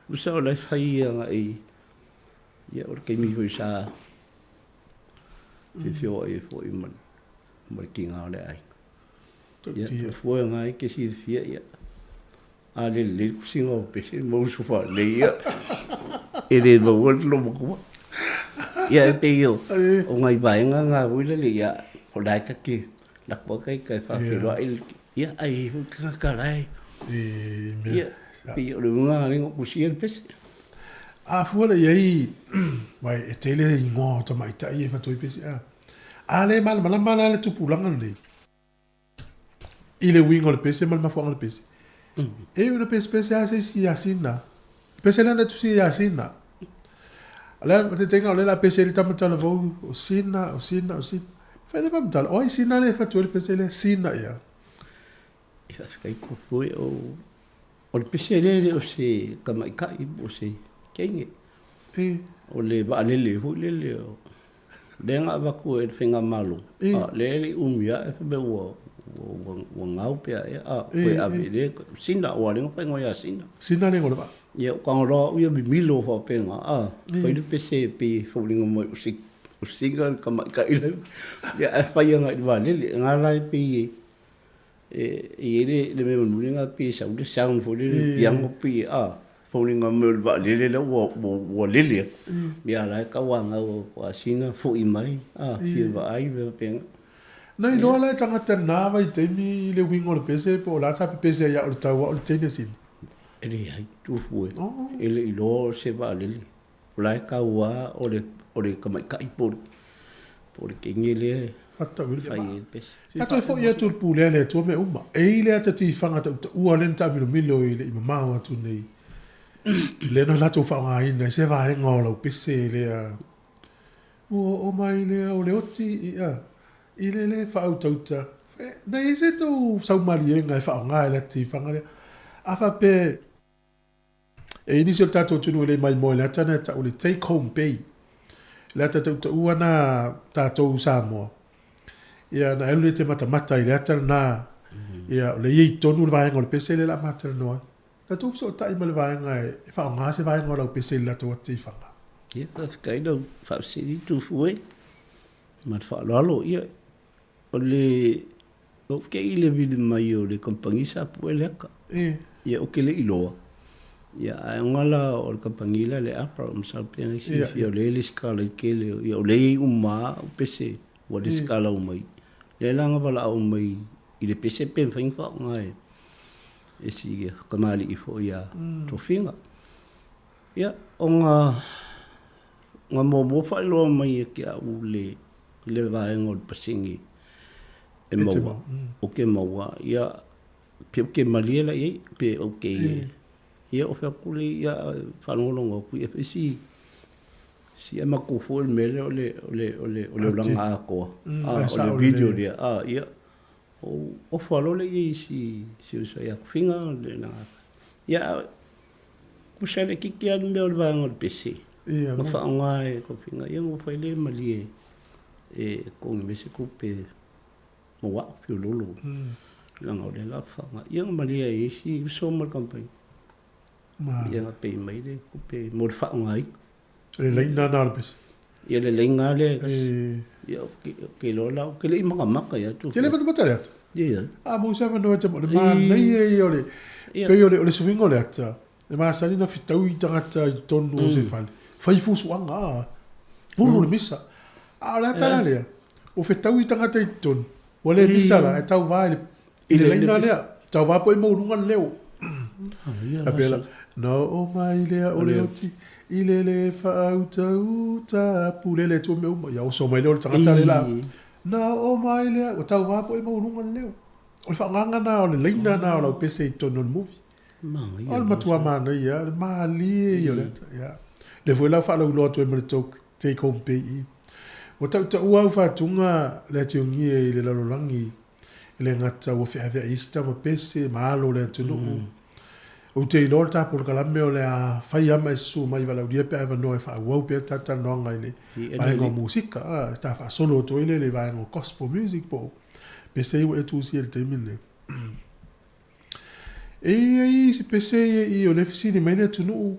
Tusa o la e fai agai, ia o le taimi foi sa Feofeoai ai foi ma le tiga o le aiga. Ia, fua ngā e ke silafia, ia, a le lelei le tusiga o pese ma uso faalelei, ia, e le maua le loomatua. Ia, e pei o, o nai vaega ngā foi lele, ia, o la e ta te lako atu ai ta e faafeiloai le, ia, ai i ai foi tagata la e, ia, pei o le uiga lena o tusia le pese. A fua lea i ai, wai, e tele ingoa o tamaitai e fatoi pese a. A le malamalama la le tupulaga lenei i le uiga o le pese ma le mafuaaga o le pese. E ui ona pesepese lava se isi ia Sina. Pese lea na tusi ia Sina. O le a te o le la pese le tama talavou o Sina, o Sina, o Sina. Fai le faamatala, o ai Sina lea e fatu ai le pese lea, Sina ia. E faafetai atu foi o O le pese lea e le o se tamaitai po o se teine. O le vaalele foi lele o lea na avatu e le faigamalo, a o lea e le i umi ae fai mai ua ua gau pe a ea, a toe ave i le Sina, aua o lea na faaigoa ia Sina. Sina le igoa o le vaa. Ia, o tago loa au ia mimilo faapena, a, fai le pese e pei e foliga mai o Sina le tamaitai la, ia ae fai agai i le vaalele. O lena la e pei e E i ai le mea mulimuli lena pei e sau le sound foi lele le piano pei a foliga mai o le vaalele la ua lele atu. Ia la e tauanau atu a sina foi mai a fia vaai mea faapena. Na iloa la e tagata na vaitaimi le uiga o le pese po o le a sa pepese ai a o le tau a o le teine sina? E leai, tufu e. E le i iloa o se vaalele. O la e tau a o le o le tamaitai po o le teine lea e fai ai le pese. Sa toe foi atu le pulea le Atua mea uma. E i le ata tifaga tautaua lea na taamilomilo i le i mamao atu nei. Lea na latou faaaogaina ai se vaega o lau pese lea. Ua oo mai lea o le oti ia i le le faautauta. Na i ai se tou saumaliega e faaaoga i le atifaga lea? A faapea e i ai nisi o le tatou atunuu e le maimoa i le ata lena e tau o le take home pay, le ata tautaua lena a tatou Samoa, ia ona e alu lea e te matamata i le ata lena, ia o lea e i ai tonu le vaega o le pese lea o le a ma talanoa ai. Na tou fesootai ma le vaega e faaaoga se vaega o lau pese i le latou ateifaga? Ia, faafetai lau faafesili Tufu e, ma le faaaloalo. Ia, o le, ou te i le vili mai o le kamupani sa pue le ata. Ia, ou te le i iloa, ia, ae ona la o le kamupani lea le APRA, masalo pe ana silafia o lea e lesitala i le tele o, ia o lea e i ai uma lava au pese ua lesitala uma i. Lea la na valaau mai i le pese pe mafai ona faaaoga e e si tamalii foi ia Tofiga. Ia, ona na muamua faailoa mai ia te au le, le vaega o le pasene e maua, ou te maua, ia, pe ou te malie la i ai, pe ou te, ia, ou fai atu lea, ia, faalogologo atu, ia, fai si, si e matou foi le mea lea o le, o le, o le, o le olaga atoa, o le video lea, ia, Ou ofa loa lea i ai i si uso ia Tofiga, ia tusa laitiiti lava le mea o le vaega o le pese na faaaoga e Tofiga, ia ona fai lea malie e totogi mai se tupe mo au feoloolo leaga o lea o le a faaaoga. Ia na malie ai e si uso ma le kamupani, ia na pay mai le tupe mo le faaaogaina. Le laina lena o le pese. Ia le laina lea e tasi. Ia ou te iloa la, ou te le i matamata ia te. Te le matamata le ata? Ia. A mo se avanoa e te mo, le manaia ia o le, pei o le, o le suiga o le ata, e masani ona fetaui tagata i totonu o se fale, fai fusuaga, a, pulu le misa. A o le ata la lea, ua fetaui tagata i totonu, ua le misa la, ae tauva i le, i le laina lea, tauva po i maualuga le leo. A pei la, na oo mai lea o le oti, i le le faautauta pule le Atua mea uma. Ia oso mai lea o le tagata lea la, na oo mai lea, ua tauva po i maualuga le leo. O le faagaga na o le laina na o lau pese i totonu o le movie. O le matua manaia, o le malie ia o le ata. Ia. Lea foi la ua faalauiloa atu ai ma le take home pay i. Ua tautaua au faatuga le atiogia i le lalolagi E le gata ua feaveai ai se tama pese ma alo o le atunuu. Ou te iloa o le ta polokalame o le a fai lava ma e susu mai i valaaulia pe a avanoa e faaauau pea ta talanoaga i le vaega o musika, a, ta faasolo atu ai lea i le vaega o gospel music po o pese ia ua e tusia i le taimi lenei. E i ai isi pese ia i i o lea e fesili mai le atunuu,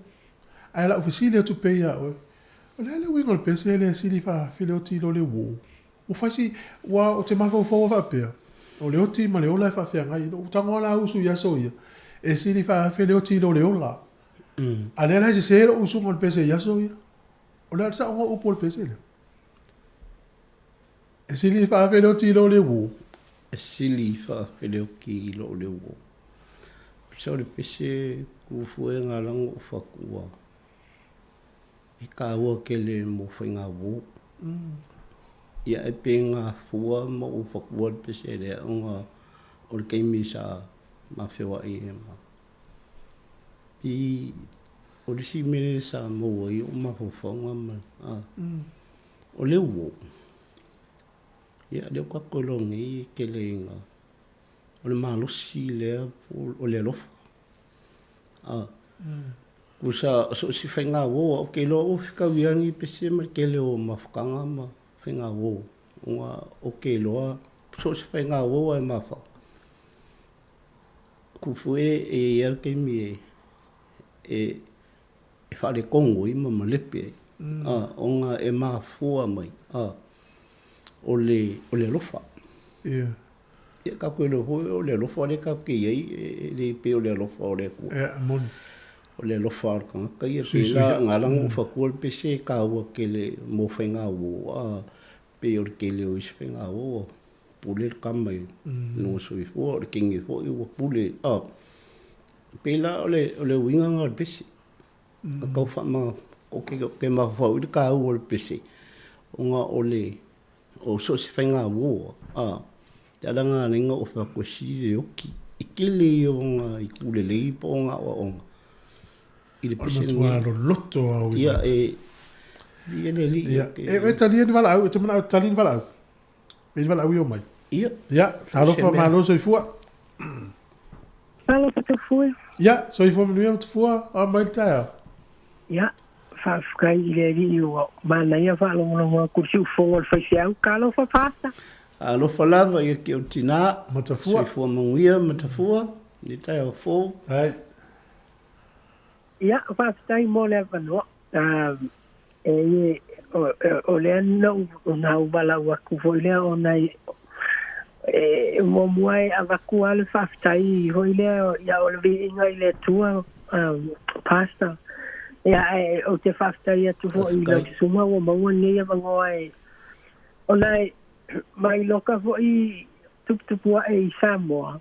ae o lau fesili atu pea ia oe, o le a le uiga o le pese lea e sili faafeleoti i lo le uo? Ua fai si, ua, ou te mafaufau a faapea, o le oti ma le ola e faafeagai. Ina ua tago lava la usu i aso ia, e sili faaafe le oti i lo le ola. A lea la e sese lou usuga o le pese i aso ia. O le a le saoga o upu o le pese lea? E sili faaafe le oti i lo le uo. E sili faaafe le oti i lo le uo. Tusa o le pese ku fue nga lago o fatua. E taua tele mo faiga uo. Ia e pe gafua ma ou fatua le pese lea ona o le taimi sa ma feoai ai ma i o le isi mea lea sa maua ai ou mafaufauga ma o le uo. Ia lea ua tatou iloa nei e tele ina o le malosi lea po o le alofa. Tusa so o se faiga uo lava, ou te iloa ua fetaui lava lenei pese ma le tele o mafutaga ma faiga uo, ona ou te iloa so o se faiga uo lava e mafafa. Tupu e i ai lava le taimi e faaletonu ai ma malepe ai, ona e mafua mai o le alofa. Ia tatou iloa foi o le alofa lea tatou te i ai e le pei o le alofa o le Atua. Ia, e moni. O le alofa o le tagata ia pei la na ala ona ou fatua le pese e taua tele mo faigauo a pei o le tele o isi faigauo ua pule le tama i lona soifua o le teine foi ua pule a pei la o le o le uiga lena o le pese. A tau faama ou te mafaufau i le taua o le pese ona o le O so o se faiga uo, a, te ala ngā lenga o wha koe si le oki. I tele i o ngā i kule lei po o ngā oa onga. I le O le matua loloto a ui. Ia, e, ia le alii. Ia, e, e talia ni valaau, e te manao e tali ni valaau. E ni valaau i o mai. Ia. Ia, talofa malo soifua. Talofa tafua. Ia, soifua manuia matafua, a mai le taeao. Ia, faafetai i le Alii ua manaia faalogologo atu i le siufofoga o le faifeau. Talofa Pasta. Alofa lava ia ki ou tina. Matafua. Soifua manuia Matafua i le taeao fou. Ai. Ia, faafetai mo le avanoa. E o lea na ou valaau atu foi lea ona e muamua e avatu lava le faafetai foi lea ia o le viiga i le Atua, Pastor. Ia, ae ou te faafetai atu foi i lau susuga ua maua lenei avanoa e ona e mailoka foi tuputupu ae i Samoa.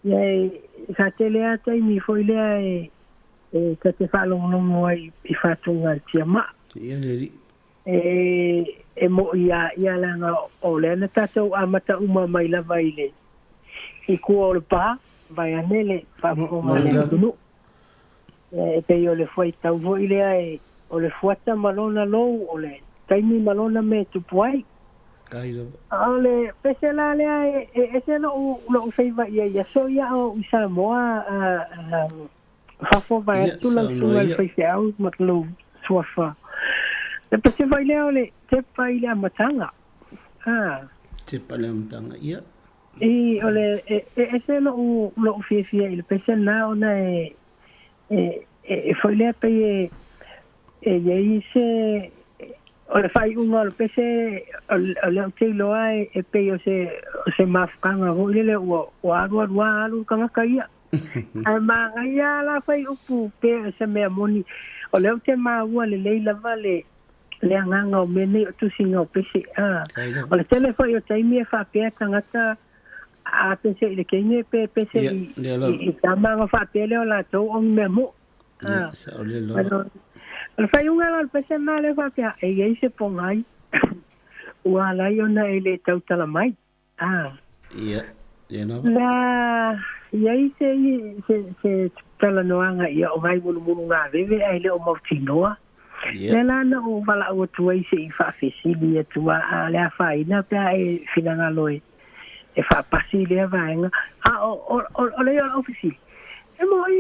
Ia e sa tele lava taimi foi lea e e ta te faalogologo ai i faatuga a le tiamaa. Ia le alii. E e mo'i a ia leaga o lea na tatou amata uma mai lava i le i tua o le pa, vaeane le faafofoga a le atunuu. E pei o le fuaitau foi lea e o le fuata ma lona lou, o le taimi ma lona mea e tupu ai. A o le pese la lea e ese lo'u lo'u faiva i ai i aso ia a o i Samoa a fafo vaeatu lau susuga i le faifeau ma lou suafa. Le pese foi lea o le tepa i le amataga. A. Tepa i le amataga, ia. I, o le, e, e ese lo'u lo'u fiafia i le pese lena ona e e e foi lea pei e e i ai se o le faaiuga o le pese o lea ou te iloa e pei o se o se mafutaga foi lele ua ua alu alu lava alu le tagata ia. Ae manaia lava la fuaiupu pe o se mea moni o lea ou te maua lelei lava le le agaga o mea nei o tusiga o pese. A o le tele foi o taimi e faapea tagata a pese i le teine pe pese i i tama ona faapea lea o latou o ni mea mo'i. Ia, sao le lava. O le faaiuga la o le pese lena lea faapea, e i ai se pogai ua ala ai ona e le tautala mai. A. Ia, ia lava. Na i ai se, se, se talanoaga ia o nai mulumulu gaveve ae le o mautinoa. Ia. Lea la na ou valaau atu ai se i faafesili atu a, a le afaina pe a e finagalo e, e faapasi lea vaega. A o, o, o, o le ia o lau fesili, e mo'i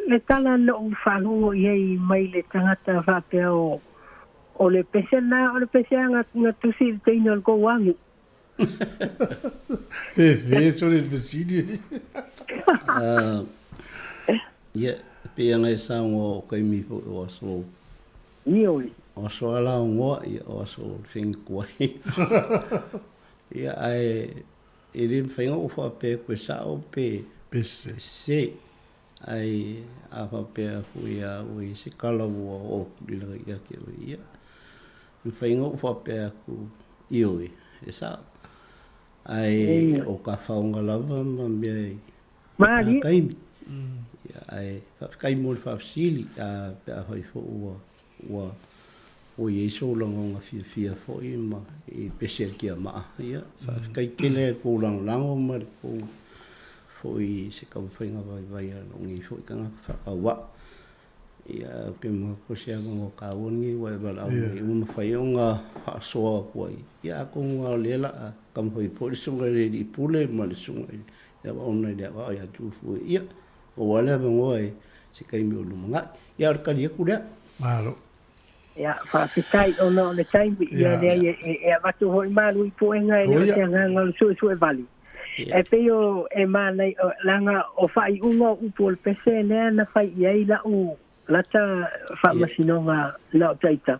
le tala na ou faalogo i ai mai le tagata faapea o, o le pese lena, o le pese a na, na tusi i le teine o le tou agu. Fefe sole le fesili. Ah, ia, pei ona e saunoa o taimi foi o aso. Ioe. O aso alaogoa, ia, o aso fegituai. Ia, ae e le mafai ona ou faapea atu e sao pe Pe sese. sese. Ae a faapea foi a ua i ai se tala ua oo atu i lana ia te oe, ia, e mafai ona ou faapea atu, ioe, e sao. Ae o tafaoga lava ma mea i Malie. taimi. Ia, ae faafetai mo le faafesili, a pe afai foi ua ua ua i ai sou lagona fiafia foi ma i pese a le tiamaa. Ia, faafetai tele i le tou lagolago ma le tou foi i se taumafaiga vaivai a lou nei foi tagata faatauvaa. Ia, ou te manatu o se avanoa taua lenei ua e valaau mai ua mafai ona faasoa atu ai. Ia, atonu lava o lea o le a taumafai foi le susuga i le Alii Pule ma le susuga i le Auauna i le Aoao ia Tuifue. Ia, maua lava le avanoa i se taimi o lumanai. Ia, o le tali atu lea. Malo. Ia, faafetai ona o le taimi, ia leai e avatu foi malu i puega e le o se agaga o le suesue vale. E pei o e manai leaga o faaiuga o upu o le pese lea na fai i ai la'u lata faamasinoga na o taita.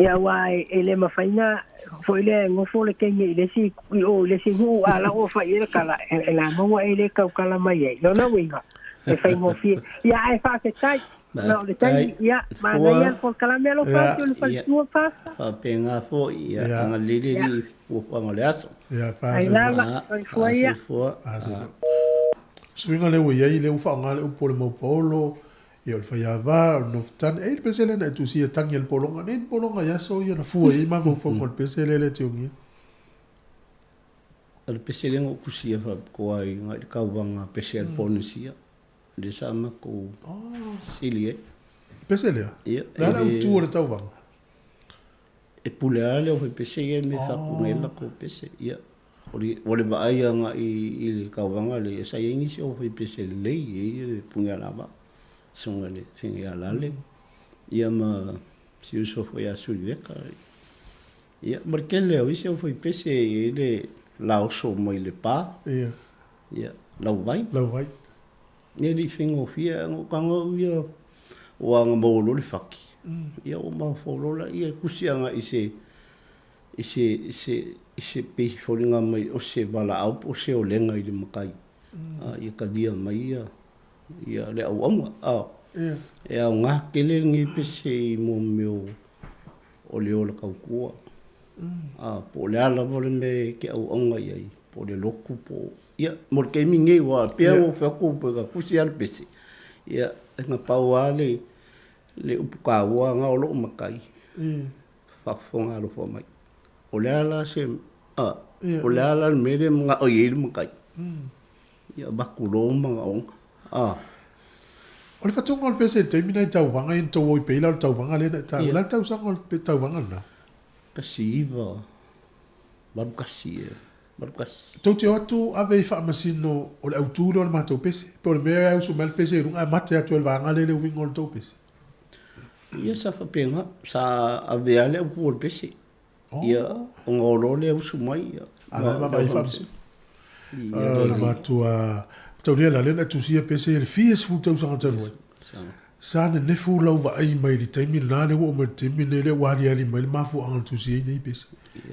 Ia aua e le mafai na foi lea e nofo le teine i le isi i o i le isi nuu a la'u o fai i ai le tala e la maua e le tautala mai ai. Lona uiga e faigofie. Ia ae faafetai. Na o le taimi, ia, manaia le polokalame alofa atu i le faletua Pastor. Faapena foi, ia, agalelei le Alii i fuafuaga o le aso. Ia, Ai lava, soifua ia. Soifua. Suiga lea ua i ai, lea ua faaaoga le upu o le maupaolo, ia o le faiava, o le nofotane. E i ai le pese lea na e tusia e tagi e le pologa. Nei le pologa i aso ia na fua i ai mafaufauga o le pese lea e le tiongia. O le pese lea na ou tusia faapitoa i le tauvaga pese a le Polenesia. Lea sa matou sili ai. Pese lea? Ia, Le a le autu o le tauvaga? E pule lava le aufaipese ia i le mea e faapuga ai le latou pese. Ia, o le, o le vaai agai i le tauvaga lea, ia sa i ai nisi aufaipese lelei, e i ai le Punialavaa, Susuga i le Figaialale, ia ma si uso foi ia Suiveka. Ia, ma le tele o isi aufaipese e i ai le laoso mai Lepa, Ia. ia, Lauvai. Lauvai. E le i faigofie ae na ou tago au ia aua na maua loa le fati, ia ou mafaufau loa lea e tusi agai i se i se i se i se pei se foliga mai o se valaau po o se olega i le matai a ia talia mai ia ia le auauna a. E aoga tele lenei pese i mo mea o le ola tautua a po o le a lava le mea e te auauna i ai po o le lotu po o Ia, mo le taimi lenei, ua pea ua fai atu pe na tusi lava le pese, ia, na pau lava le, le upu taua lena o lou matai, faafofoga alofa mai. O le a la se, a, o le a la le mea lea e manao i ai le matai? Ia avatu loa manaoga, a. O le fatuga o le pese i le taimi lena i tauvaga ia na tou o i peila o le tauvaga lea na e taua. O le a le tausaga o le tauvaga lena? 1981 ea. Tou te o atu ave i faamasino o le autu lea o le matou pese, pe o le mea e usu mai le pese i luga ae mate atu e le vaega lea le uiga o le tou pese? Ia sa faapena, sa ave lava le autu o le pese. Ia ona o loa lea usu mai. Ia, a la e vaavaai i faamasino. O le matua taulia la lea na tusia pese i le fia sefulu tausaga talu ai. Sa nenefu lau vaai mai i le taimi lena lea ua oo mai i le taimi lenei lea ua aliali mai le mafuaaga na tusi ai nei pese.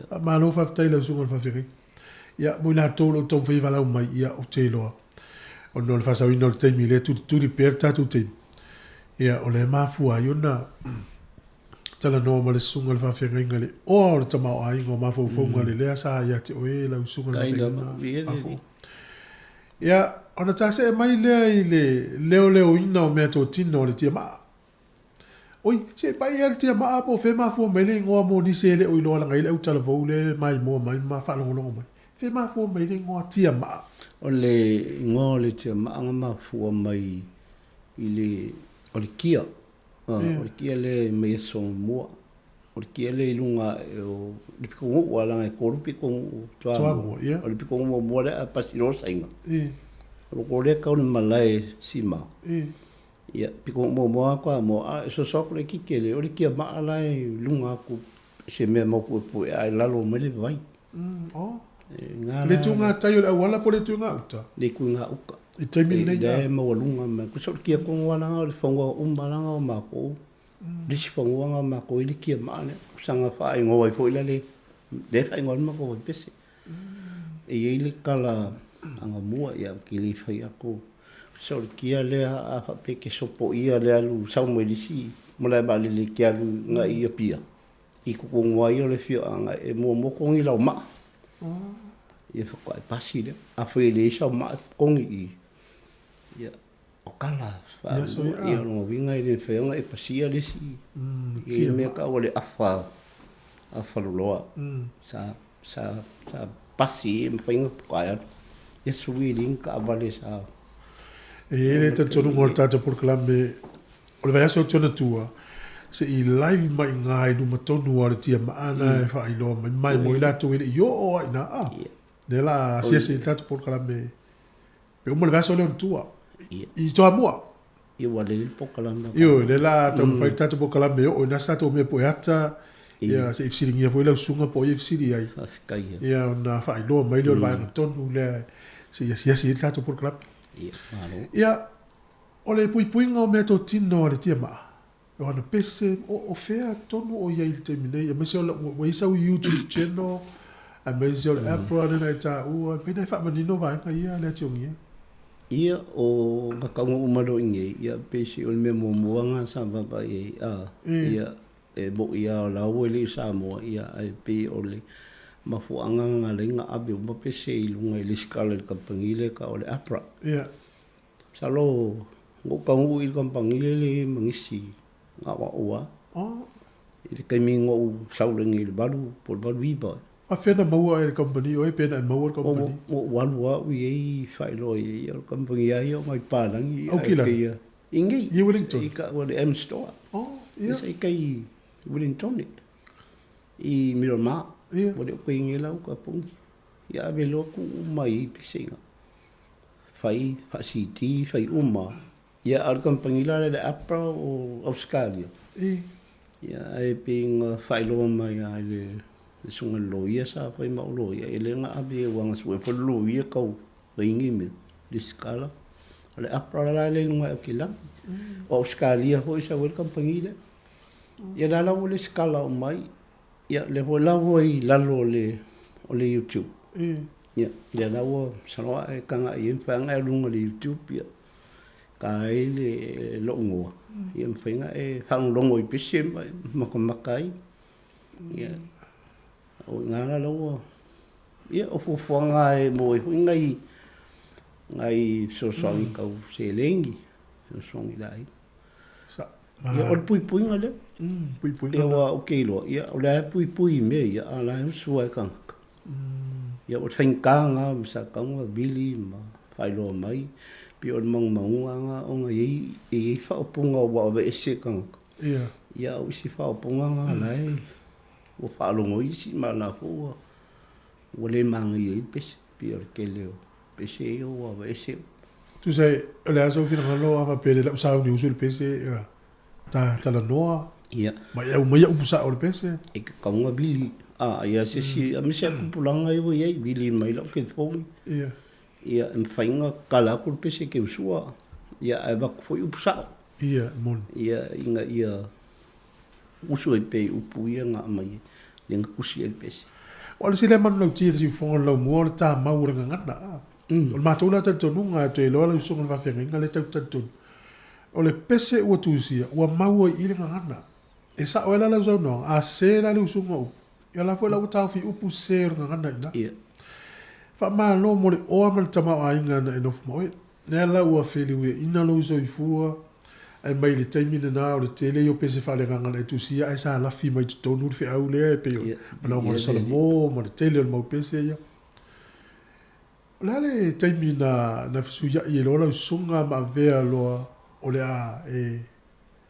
Faamalo faafetai i lau susuga i le faafeagaiga. Ia, mo i latou o lo o taumafai e valaau mai, ia, ou te iloa ona o le faasaoina o le taimi lea e tulituli pea le tatou taimi, ia, o lea e mafua ai ona talanoa ma le susuga i le faafeagaiga i le oa o le tamaoaiga o mafaufauga le lea sa ia te oe lau susuga i le faafeagaiga. Ia, ona ta see mai lea i le leoleoina o meatotino o le tiamaa. Oi, se i pai ea le tiamaa po o fea e mafua mai le igoa mo nisi e le o iloa leaga e i ai le autalavou lea e maimoa mai ma faalogologo mai. Fea e mafua mai le igoa tiamaa? O le igoa o le tiamaa na mafua mai i le, o le kia. O le kia lea mai aso mua. O le kia lea i luga ae o le pitonuu a leaga e tolu pitonuu Toamua. O le pitonuu muamua lea a pasi loa Saina. O loko lea tau le malae sima. Ia, pitonuu muamua lava Toamua, a e soso atu laitiiti e le o le kia maa la e i luga atu i se mea mau puepue ae lalo mai le vai. Le itu gatai o le auala po o le itu i gauta? Le itu i gauta. I le taimi lenei la? Lea e maualuga mai. Tusa o le kia tonu lava leaga o le fanua uma lava o matou. Le isi fanua na o matou ai le tiamaa lea, saga faaigoa ai foi la le, lea e faaigoa ai le matou vaipese. E i ai le tala agamua, ia ou te le fai atu, se o le kia lea a faapea e te sopoia le alu sau mai le isi malae vaalele e te alu agai i Apia, i totonu lava ia o le afioaga e muamua togi lau maa, ia faatoa e pasi lea. Afai e leai sau maa e togi i i, ia O kala faalua, ia o lona uiga e le mafai ona e pasia le isi i mea tau o le afa, afa loloa. Sa, sa, sa pasi e mafai ona puka ai atu. Ia sui i ni taavale sa. E i ai le talitonuga o le tatou polokalame o le vaiaso atu ona tua, se i live mai i ina i luma tonu lava o le tiamaa lena e faailoa mai mai mo i latou e le i oo lava i ina. A, lea o le a asiasi ai le tatou polokalame Pe uma le vaiaso lea ona tua. I Toamua. Ia ua lelei le polokalame. Ioe, lea la taumafai le tatou polokalame e oo ina se tatou mea poe ata, ia se i fesiligia foi lau susuga po o ai e fesili ai. Faafetai. Ia ona faailoa mai lea o le vaega tonu lea se i asiasi ai le tatou polokalame. Ia, malo. Ia, o le puipuiga o meatotino a le tiamaa, o ana pese, o fea tonu o i ai i le taimi nei, aemaise o ua i ai sau YouTube channel, aemaise o le app lea na e taua, e mafai ona e faamanino vaega ia Leationgia? Ia, o ka taunuu mai loa i inei, ia pei se o le mea muamua lena sa vaavaai i ai, a, ia, e moni lava o la ua e le i Samoa, ia, ae pei o le mafuaaga lena na ala ai ona ave uma pese i luga i lesitala i le kamupani lea e tau o le APRA. Ia. Masalo na ou taunuu i le kamupani lea e i ai ma nisi na o au lava. I le taimi na ou sau ai nei i le 8 po o le 89. Afea na maua e le kamupani oe pe na e maua le kamupani? Ua ou alu lava au i ai faailoa i ai, o le kamupani lava ia o nai palagi. Aukilani? I nei. I Wellington? I ka, le M Store. Oh, ia. Sa i kai i Wellington. I Miramar. Ia. Ua le o koe nge lau ka pongi. Ia ave loa ku uma i pesega. Fai, faa-CD, fai uma. Ia, a o le kamupani la lea le APRA o Ausetalia. I. Ia, ae pei na faailoa mai lava i le susuga i le loia sa fai ma au loia, e le na ave aua na sue foi le loia tau fai ni mea, lesitala. O le APRA la lea i luga o Aukilani. O Ausetalia foi e sau ai le kamupani lea. Ia la la ua lesitala uma ai. Ia, lea foi la ua i lalo o le, o le YouTube. Ia, lea la ua, masalo a e tagai i ai, mafai lava ona e alu i luga o le YouTube, ia, ta ai le lou igoa, ia mafai ona e faalogologo i pese ma e matamata ai. Ia, o i ina la la ua, ia, o fuafuaga lava e maua ai foi nai, nai fesoasoani tau seleni, fesoasoani i le aiga. Ia, o le puipuiga lea. Puipuiga. Ia, aua ou te iloa, ia, o lea e puipui i mea ia, a o la e usu lava i tagata. Ia, o le faigata lena ma sa tatau ona vili ma faailoa mai, pei o le magumaguga lena ona e i ai, e i ai faaupuga ua aveese e tagata. Ia. Ia, a o isi faaupuga na o la e ua faalogo isi ma o la foi ua, ua le manaia ai le pese, pei o le tele o pese ia ua aveese. Tusa o le a sou finagalo a faapea le lau sauni usu le pese ia ta talanoa Ia. ma e aumaia upu sao o le pese. E tatau ona vili a ia se isi aemaise lava tupulaga ia ua i ai, vili mai lau telefoni. Ia. Ia e mafai ona tatala atu le pese e te usua, ia ae avatu foi upu sao. Ia, e moni. Ia, ina ia usu ai pea i upu ia na aumai ai, lea na tusi ai le pese. Aua o le sili lava manulauti i le siufofoga o le laumua o le tamau o le gagana. O le matou la talitonuga, e toe iloa lau usuga i le faafeagaiga lea tatou te talitonu, o le pese ua tusia, ua mau ai i i le gagana. E sao ai la lau saunoaga, a sese la le usuga o upu, ia la foi la ua taofi upu sese o le gagana i ina. Faamalo mo le oa ma le tamaoaiga na e nofo ma oe. Lea la ua feliuiaina lou soifua, ae mai le taimi lena o le tele ia o pese faaleagaga na e tusia ae sa lafi mai totonu le feau lea e pei o manaoga o le Salamo ma le tele o le mau pese ia. O le a le taimi na na fesuiai ai loa lau susuga ma avea loa o le a e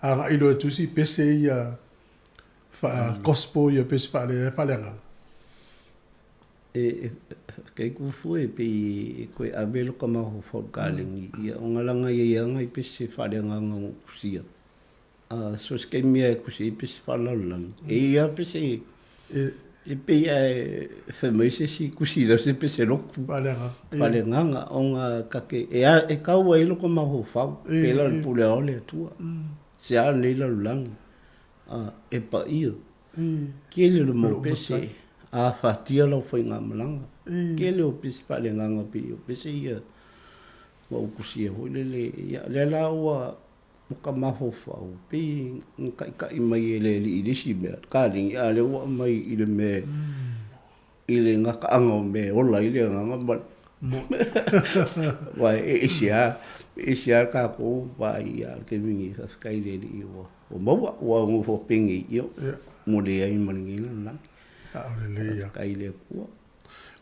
agai loa e tusi pese ia faa gospel ia pese faaleagaga? E kei ku fue pei e koe ave lo ka mafaufau i kalegi ia ona langa ia ia ngai pese faaleagaga o kusia. A so se kei mea e kusi ai pese faalalolagi. E ia pese e pei ae fai mai se isi kusi i se pese loku. Faaleagaga. Faaleagaga ona ka ke e a e kau ai lo ka mafaufau pela le pule ao le Atua. Se a nei lalolagi a e paia. Tele o le mau pese a afatia lau faigamalaga. Tele o pese faaleagaga pei o pese ia ua ou tusia foi lele ia lea la ua ka mafaufau pei na taitai mai e le Alii i le isi mea kalegi a lea ua aumai i le mea i le gataaga o mea e ola ai le agaga ma aua e ese lava e ese lava tatou vaai a o le taimi lenei faafetai i le Alii ua Ua maua, ua nofo penei, ia, ua leai ma lenei lalolagi. A o lelei lava. Faafetai i le Atua.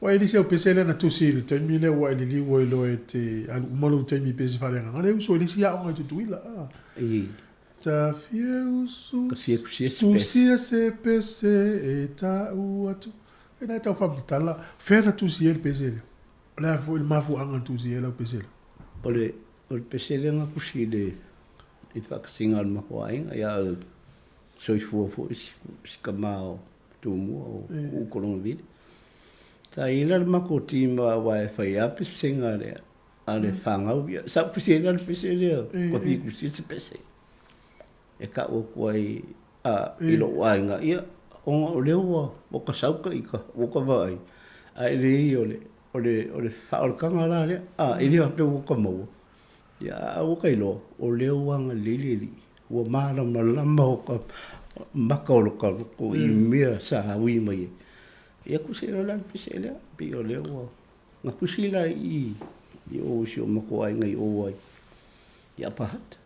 Ua e lisi au pese lea na tusi i le taimi lea ua e liliu ai loa e te alu uma lou taimi i pese faaleagaga lea uso e le isi aoga i Tutuila a. I. Ta fia usu Ka fia tusia se pese. Tusia se pese e ta'u atu. E na e tau faamatala, fea na tusi ai le pese lea? O le a foi le mafuaaga na tusi ai lau pese lea? O le, o le pese lea na tusi i le i le faatasiga o le matou aiga, ia a o soifua foi si, si tama o Tumua o Uukologovili. Sa i ai la le matou team aua e fai lava pesega a le, a le fanau, ia sa ou tusi ai la le pese lea, ua fia tusia se pese. E tau atu ai a, i lou aiga, ia, ona o lea ua, ua ta sau ta ita, ua ta vaai, ae leai o le, o le, o le faaolataga la lea, a, e le faapea ua ta maua. Ia, a ua ta iloa, o lea ua agalelei le Alii, ua malamalama o ka maka o lo ka loto i mea sa ui mai ai. Ia tusi loa la le pese lea, pei o lea ua na tusi la i i o i si o matou aiga i o ai i Upper Hutt.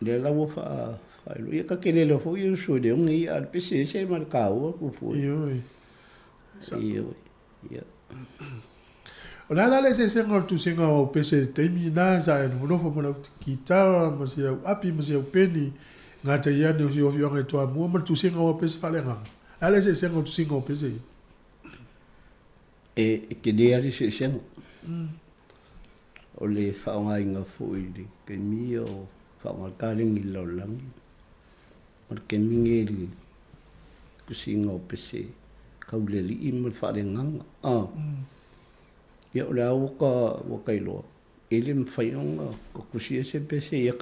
Lea la ua faa faailoa. Ia ka te lele foi ia uso i le oge ia, a o le pese ese ma le taua fuafua. Ioe. Ioe. Ia. O le a la le eseesega o le tusiga o au pese i le taimi lena sa e nofonofo ma lau kitara ma si au api ma si au peni gatai ane o si ou afioaga i Toamua ma le tusiga o au pese faaleagaga? O le a le eseesega o le tusiga o pese ia? E tele lava le eseesega. O le faaaogaina foi i le taimi ia o faaaoga le kalegi i le lalolagi ma le taimi lenei i le tusiga o pese tau le alii ma le faaleagaga. Ia o le a ua ta iloa, e le mafai ona tusia se pese ia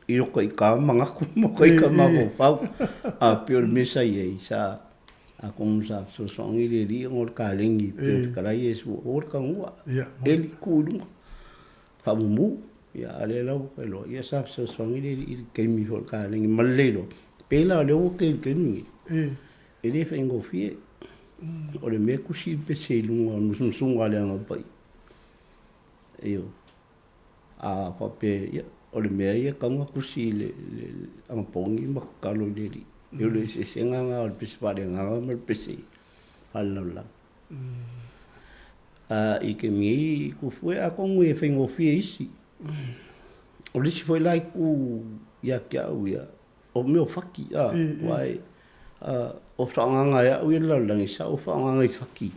i lota ita manatu ma lota ita mafaufau. A pei o le mea sa i ai, sa atonu sa fesoasoani le alii ona o le kalegi pei o le fetalai Iesu, aua le taunua, eli, tuu i luga, faamumu. Ia a o lea la ua ta iloa, ia sa fesoasoani le alii i le taimi foi o le kalegi ma le le iloa. Pei la o lea ua kei i le taimi lenei, E le faigofie. O le mea tusi le pese i luga o le musumusuga a le Agaga Paia. Ioe. A faapea, ia, o le mea ia e tatau ona tusi i le anapogi ma tatalo i le Alii. E o le eseesega lena o le pese faaleagaga ma le pese faalelalolagi. A i taimi nei, fuafua atonu e faigofie i isi. O le isi foi la itu ia te au ia, O mea o faki, a, aua e, a, o faaagaga e au ia le lalolagi, sa ou faaagaga i faki.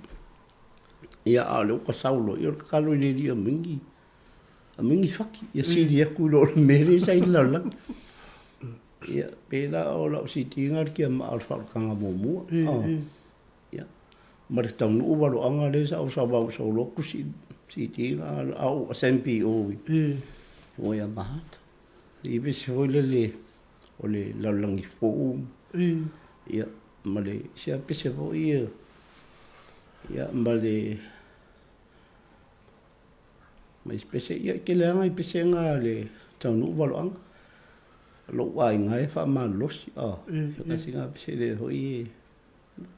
Ia, a o lea ua ta sau loa, ia o le tatalo i le Alii e aumai ni, aumai ni faki, ia sili atu i lo le mea lea sa i le lalolagi. Ia, pei la o lau siitiga le tiamaa o le faaolataga muamua. Ia, ma le taunuu valoaga lea sa ou sau au sau loa tusi siitiga a o ou SMPO i o ia Mahata. I pese foi lele o le lalolagi fou. Ia, ma le isi lava pese foi ia, ia ma le ma isi pese, ia e tele lava nai pesega a le taunuu valoaga. Lou aiga e faamalolosi, se tasi lena pese lea foi e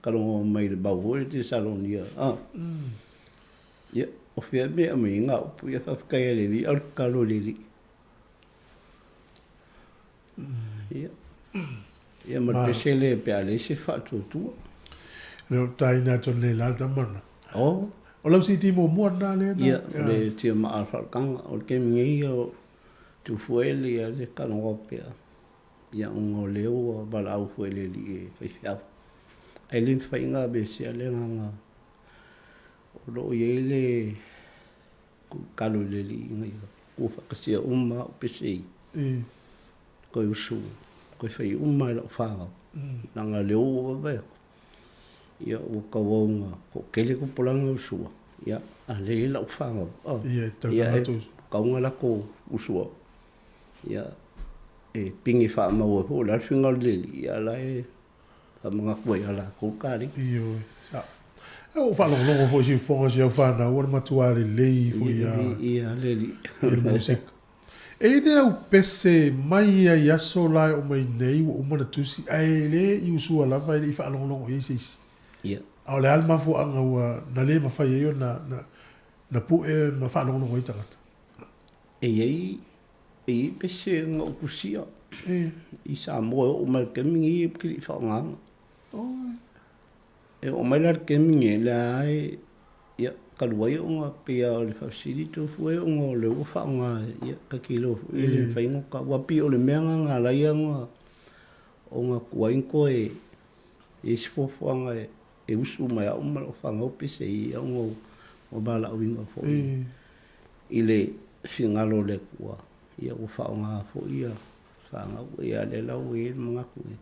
Kalogo mai le mau foi le Tesalonia. Ah. Ia, o fea mea e aumai ai ngā upu ia faafetai a le Alii, a o le tatalo i le Alii. Ia. Ia ma le pese lea pe a leai se faatuatua. Le o taina atu nei la le tama na. Oh. O lau CD muamua lena lea na. Ia, o le tia maa o le faaletaga. O le taimi nei o tufua ele ia le kalogo pea. Ia ona o lea ua valaau foi le Alii e faifeau. Ae le mafai ona aveesea le agaga o lo o i ai le kalo i le Alii ina ia tuufaatasia uma au pese i toe usu, toe fai uma e lau fanau. Leaga o lea ua vaavaai atu, ia ua tauau ina toatele tupulaga usua, ia a o lea e i ai lau fanau, ia e tatau ona latou usua. Ia, e pine faamau ai foi, o le a le suiga o le leli, ia o la e faamanatu ai ia latou kalegi. Ioe, sa. Ua ou faalogologo foi i siufofoga o si au fanau, ua le matua lelei foi ia. Ia, le alii. Ia le musika. E i ai le au pese mai ia i aso la e oo mai nei ua uma ona tusi, ae le i usua lava, e le i faalogologo i ai se isi. Ia. A o le a le mafuaaga ua na le mafai ai ona na pue ma faalogologo ai tagata? E i ai, e i ai pese na ou tusia i Samoa e oo mai i le taimi lenei ou te le i faaaogaina. E oo mai la i le taimi lenei, o lea lava e, ia, talu ai ona pei lava o le faafesili Tofu e ona o lea ua faaaoga, ia, ta te iloa foi e le mafai ona tau. Aua pei o le mea lena na ala ai ona tuai ona toe i ai se fuafuaga e usu mai au ma lau fanau pese ia ona o valaauina foi. I le finagalo o le Atua, ia ua faaaoga foi ia fanau. Ia a o lea la ua i ai le manatu, e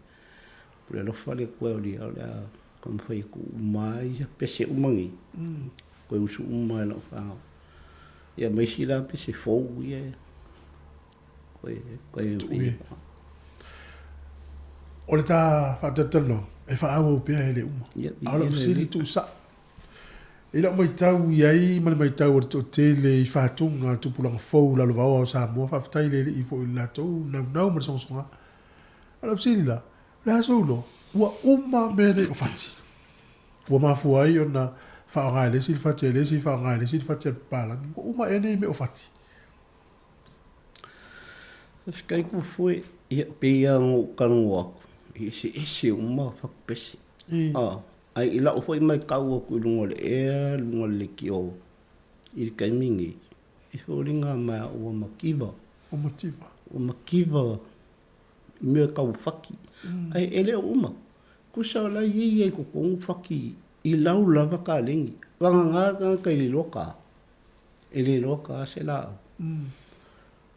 pule alofa le Atua e olia, o le a taumafai atu uma lava ia pese uma nei, toe usu uma e lau fanau. Ia ma isi la pese fou ia e toe Tu'i. O le ta faatalatalanoaga, e faaauau pea e le uma. A o lau fesili tuusao. I lau matau i ai ma le matau a le toatele i faatuga a tupulaga fou lalovaoa o Samoa, faafetai i le Alii foi i le latou naunau ma le sogasoga. A o lau fesili la, o le a sou iloa? Ua uma mea nei o fati? Ua mafua ai ona faaaoga e le isi le fati a le isi, faaaoga e le isi le fati a le papalagi. Ua uma ea nei mea o fati? Faafetai Tufue, ia pei lava ona ou talanoa atu, e eseese uma fatu pese. Ae i lau foi matau atu i luga o le ea, luga o le leitio, I le taimi nei, e foliga mai ua mativa. Ua mativa. Ua mativa i mea tau faki. Ae e le o uma. Tusa o la e i ai i totonu faki i lau lava kaleni. Vagana le tagata e le iloa ta. E le iloa ta se laau.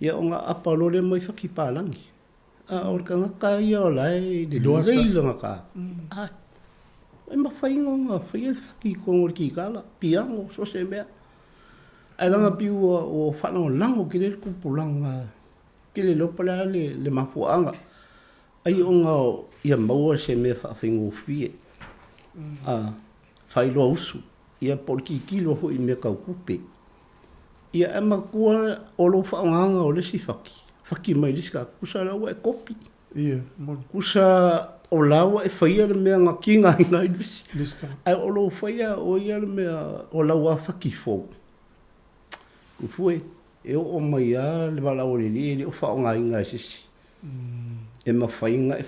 Ia ona apa loa lea mai faki palagi. A o le tagata ia o la e lelei lana ta. Ai, e mafai ona faia le faki i totonu o le kikala, piano, so o se mea. Ae leaga pei ua faalagolago tele le tupulaga, ou te le iloa po o le a le mafuaaga. Ai ona ia maua se mea faafaigofie, faailoa usu, ia po o le tilotilo foi i mea tau tupe. Ia ae manatua o lou faaaogaina o le isi faki, faki mai le isi tagata, tusa la ua e kopi. Ia, moni. Tusa o la ua e faia le mea na tigaina ai le isi. Ae o lou faia o ia le mea o lau lava faki fou. Tupu e, e oo mai lava le valaau a le Alii e le o faaaogaina e se isi. E mafai ona e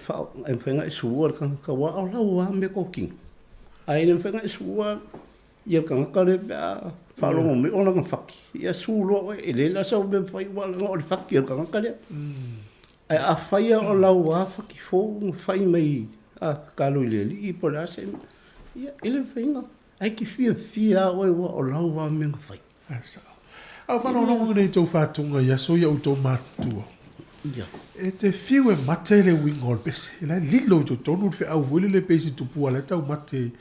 e mafai ona e sua le tagata aua o lau lava meatotino. Ae le mafai ona e sua ia le tagata lea pe a faalogo mai o lana faki, ia su loa oe, e leai la sau mea e mafai aua leaga o le faki a le tagata lea. Ae afai lava o lau lava faki fou na fai mai a tatalo i le Alii po o le a se mea, ia e le mafai ona, ae e te fiafia lava oe aua o lau lava mea na fai. Ae sao. A o faalogologo nei i tou faatuga i aso ia outou matutua. Ia. E te fiu e mate le uiga o le pese. E la e lilo i totonu le feau foi lele pei se tupua la e taumate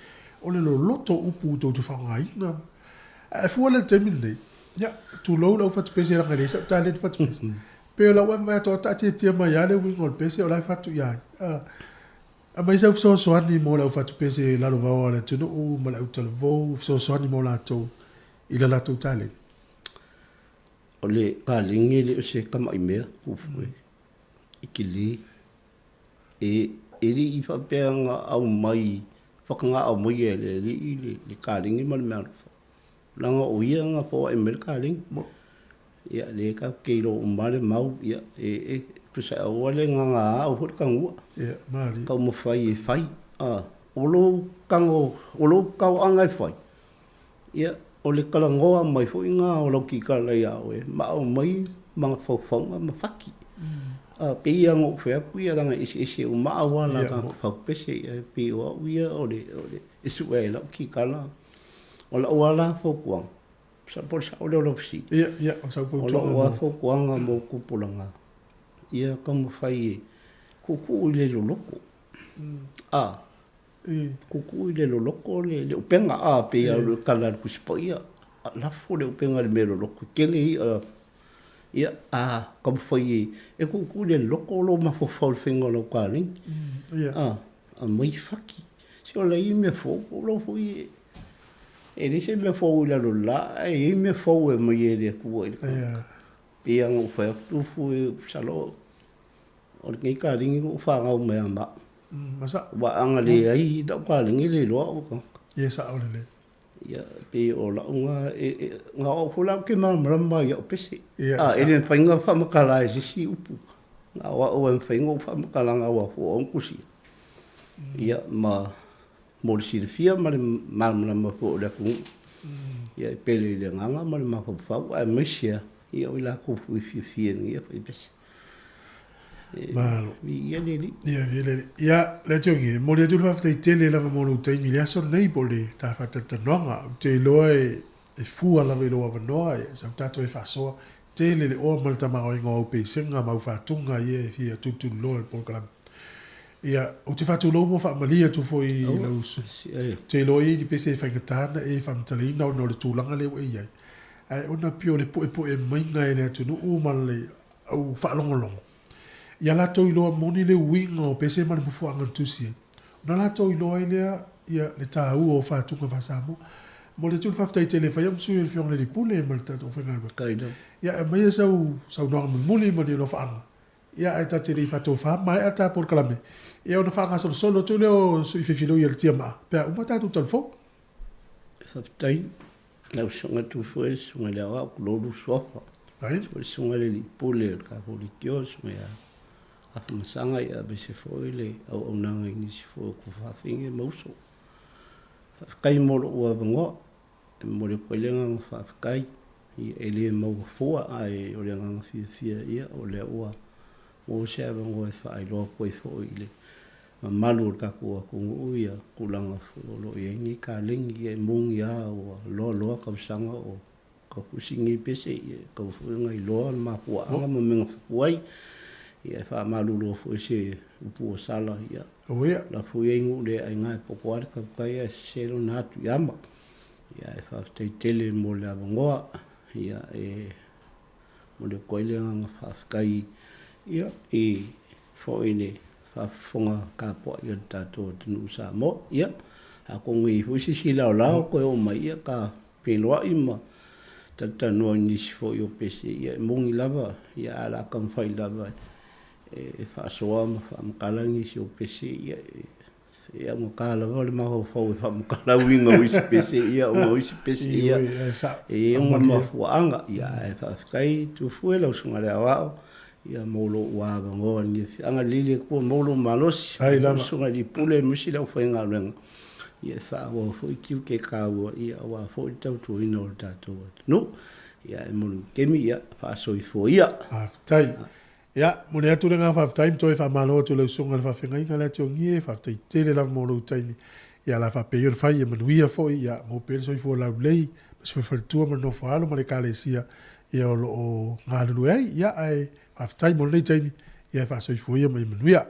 o le loloto o upu tou te faaaogaina. Ae fua la i le taimi lenei, ia, tulou lau fatupese leaga e leai sau taleni fatupese. Pei o lau vaevae atu a taatiatia mai lava le uiga o le pese o la e fatu i ai. Aumai sau fesoasoani mo le au fatupese lalovaoa o le atunuu ma le autalavou, fesoasoani mo latou i le latou taleni. O le taleni e le o se tama'i mea, fuafua e tele. E e le i faapea na aumai, faataga aumaia e le Alii le kaleni ma le meaalofa. Leaga o ia na foai mai le kaleni. Ia lea tatou te iloa uma lava le mau, ia e tusa aua le gaga au foi le tagua. Ia, malie. Taumafai e fai. A, o lou tago, o lou taoaga e fai, ia, o le talanoa mai foi lena o lau kikala ia oe ma aumai mafaufauga ma faki. A, pei lava ona ou fai atu ia leaga e eseese uma auala a tagata faupese, ae pei o au ia o le e sue ai lau kikala. O lau lava la fautuaga, po o le sao lea o lau fesili? Ia, ia, o sau fautuaga. O lau lava fautuaga mo tupulaga, ia taumafai e tuutuu i le loloto. A, Tuutuu i le loloto le upega, a pei lava o le tala a le Tusi Paia, lafo le upega i le mea loloto, e tele i'a. Ia, a taumafai e tuutuu i le loloto lou mafaufau i le faiga o lau kaleni. A, aumai faki. Se o la e i ai mea fou, o lau foi e leai se mea fou i lalo o le la, ae i ai mea fou e aumai e le Atua i le tagata. Pei lava ona ou fai atu, masalo o lenei kaleni na ou fanau mai ia ma au. Aua a na leai lau kaleni e le iloa au e tagata. Ia sao lelei. Ia pei o lau na, na o au foi la ou te malamalama i au pese. A e le mafai ona faamatala e se isi upu. Na o au e mafai ona ou faamatalaga aua foi o au na tusia. Ia ma mo le silafia ma le malamalama foi o le atunuu. Ia e pele i le agaga ma le mafaufau aemaise lava ia o i latou foi e fiafia i lenei fai pese. Malo. Viia le Alii. Ia, viia le Alii. Ia, le Afioga, e momoli atu le faafetai tele lava mo lou taimi i le aso lenei po o le ta faatalatalanoaga. Ou te iloa e fua lava i lou avanoa, e sau tatou e faasoa tele le oa ma le tamaoaiga o au pesega ma au faatuga ia e fia tulituliloa i le polokalame. Ia, ou te faatulou ma faamalie atu foi i lau susuga. Ou te iloa e i ai ni pese e faigata ona e faamatalaina ona o le tulaga lea ua e i ai. Ae ona pei o le puepue maiga e le atunuu ma le au faalogologo, ia latou iloa moni le uiga o pese ma le mafuaaga na tusi ai. Ona latou iloa ai lea ia le taua o faatuga faa-Samoa. Momoli atu le faafetai tele e fai au ma sui o le Afioga i le Alii Pule ma le tatou aufaigaluega. Ia aumaia sau saunoaga mulimuli ma ni alofaaga, ia ae ta te le i faatofa maea le ta polokalame, ia ona faagasolosolo atu lea o Sui Fefiloi o le Tiamaa pe a uma tatou talafou. Faafetai. Lau Susuga Tufoe, le Susuga i le Aoao, tulou lou suafa. Ai. Le Susuga i le Alii Pule o le Kapolikio, le Susuga ia Afamasaga, ia aemaise foi le auaunaga i nisi foi o tuafafine ma uso. Faafetai mo lou avanoa. E momoli atu ai le agaga faafetai, ia, e le maua fua, ae o le agaga fiafia, ia, o lea ua maua se avanoa e faailoa atu ai foi i le mamalu o le tatou atunuu ia tulaga foi o lo o i ai nei kaleni. Ia, e moni lava ua loaloa tausaga o tautusi nei pese, ia, e tatau foi ona iloa le mafuaaga ma mea na tupu ai. Ia, e faamalulu foi se upu ua sala, ia, lafo ia i nuu le aiga e poto lava le tautai ae sese lona atu i ama. Ia, ae faafetai tele mo le avanoa, ia, e momoli atu ai le agaga faafetai, ia, i foi le faafofoga tapuai a le tatou atunuu o Samoa. Ia, atonu e i ai foi se isi laolao toe oo mai, ia, ta feiloai ma talatalanoa i nisi foi o pese, ia, e moni lava, ia, ae o le a taumafai lava e faasoa ma faamatala nisi o pese, ia, e augata lava le mafaufau e faamatala uiga o isi pese, ia, ona o isi pese, ia, e i ai ona mafuaaga. Ia, ae faafetai Tufue lau Susuga i le Aoao, ia, mo lou avanoa i lenei afiaga. Lelei le Atua maua lou malosi, lau Susuga i le Pule aemaise le aufaigaluega, ia, e faaauau foi tiute taua, ia, aua foi le tautuaina o le tatou atunuu. Ia, ae mo le taimi, ia, faasoifua ia. Faafetai. Ia, momoli atu le agaga faafetai ma toe faamalo atu i lau Susuga i le Faafeagaiga lea Tiongie, faafetai tele lava mo lou taimi. Ia, o le a faapea ia ona fai, ia manuia foi, ia maua pea le soifua laulelei ma se faletua ma le nofo a alo ma le Ekalesia ia o lo o galulue ai. Ia, ae faafetai mo lenei taimi, ia e faasoifua ia ma ia manuia.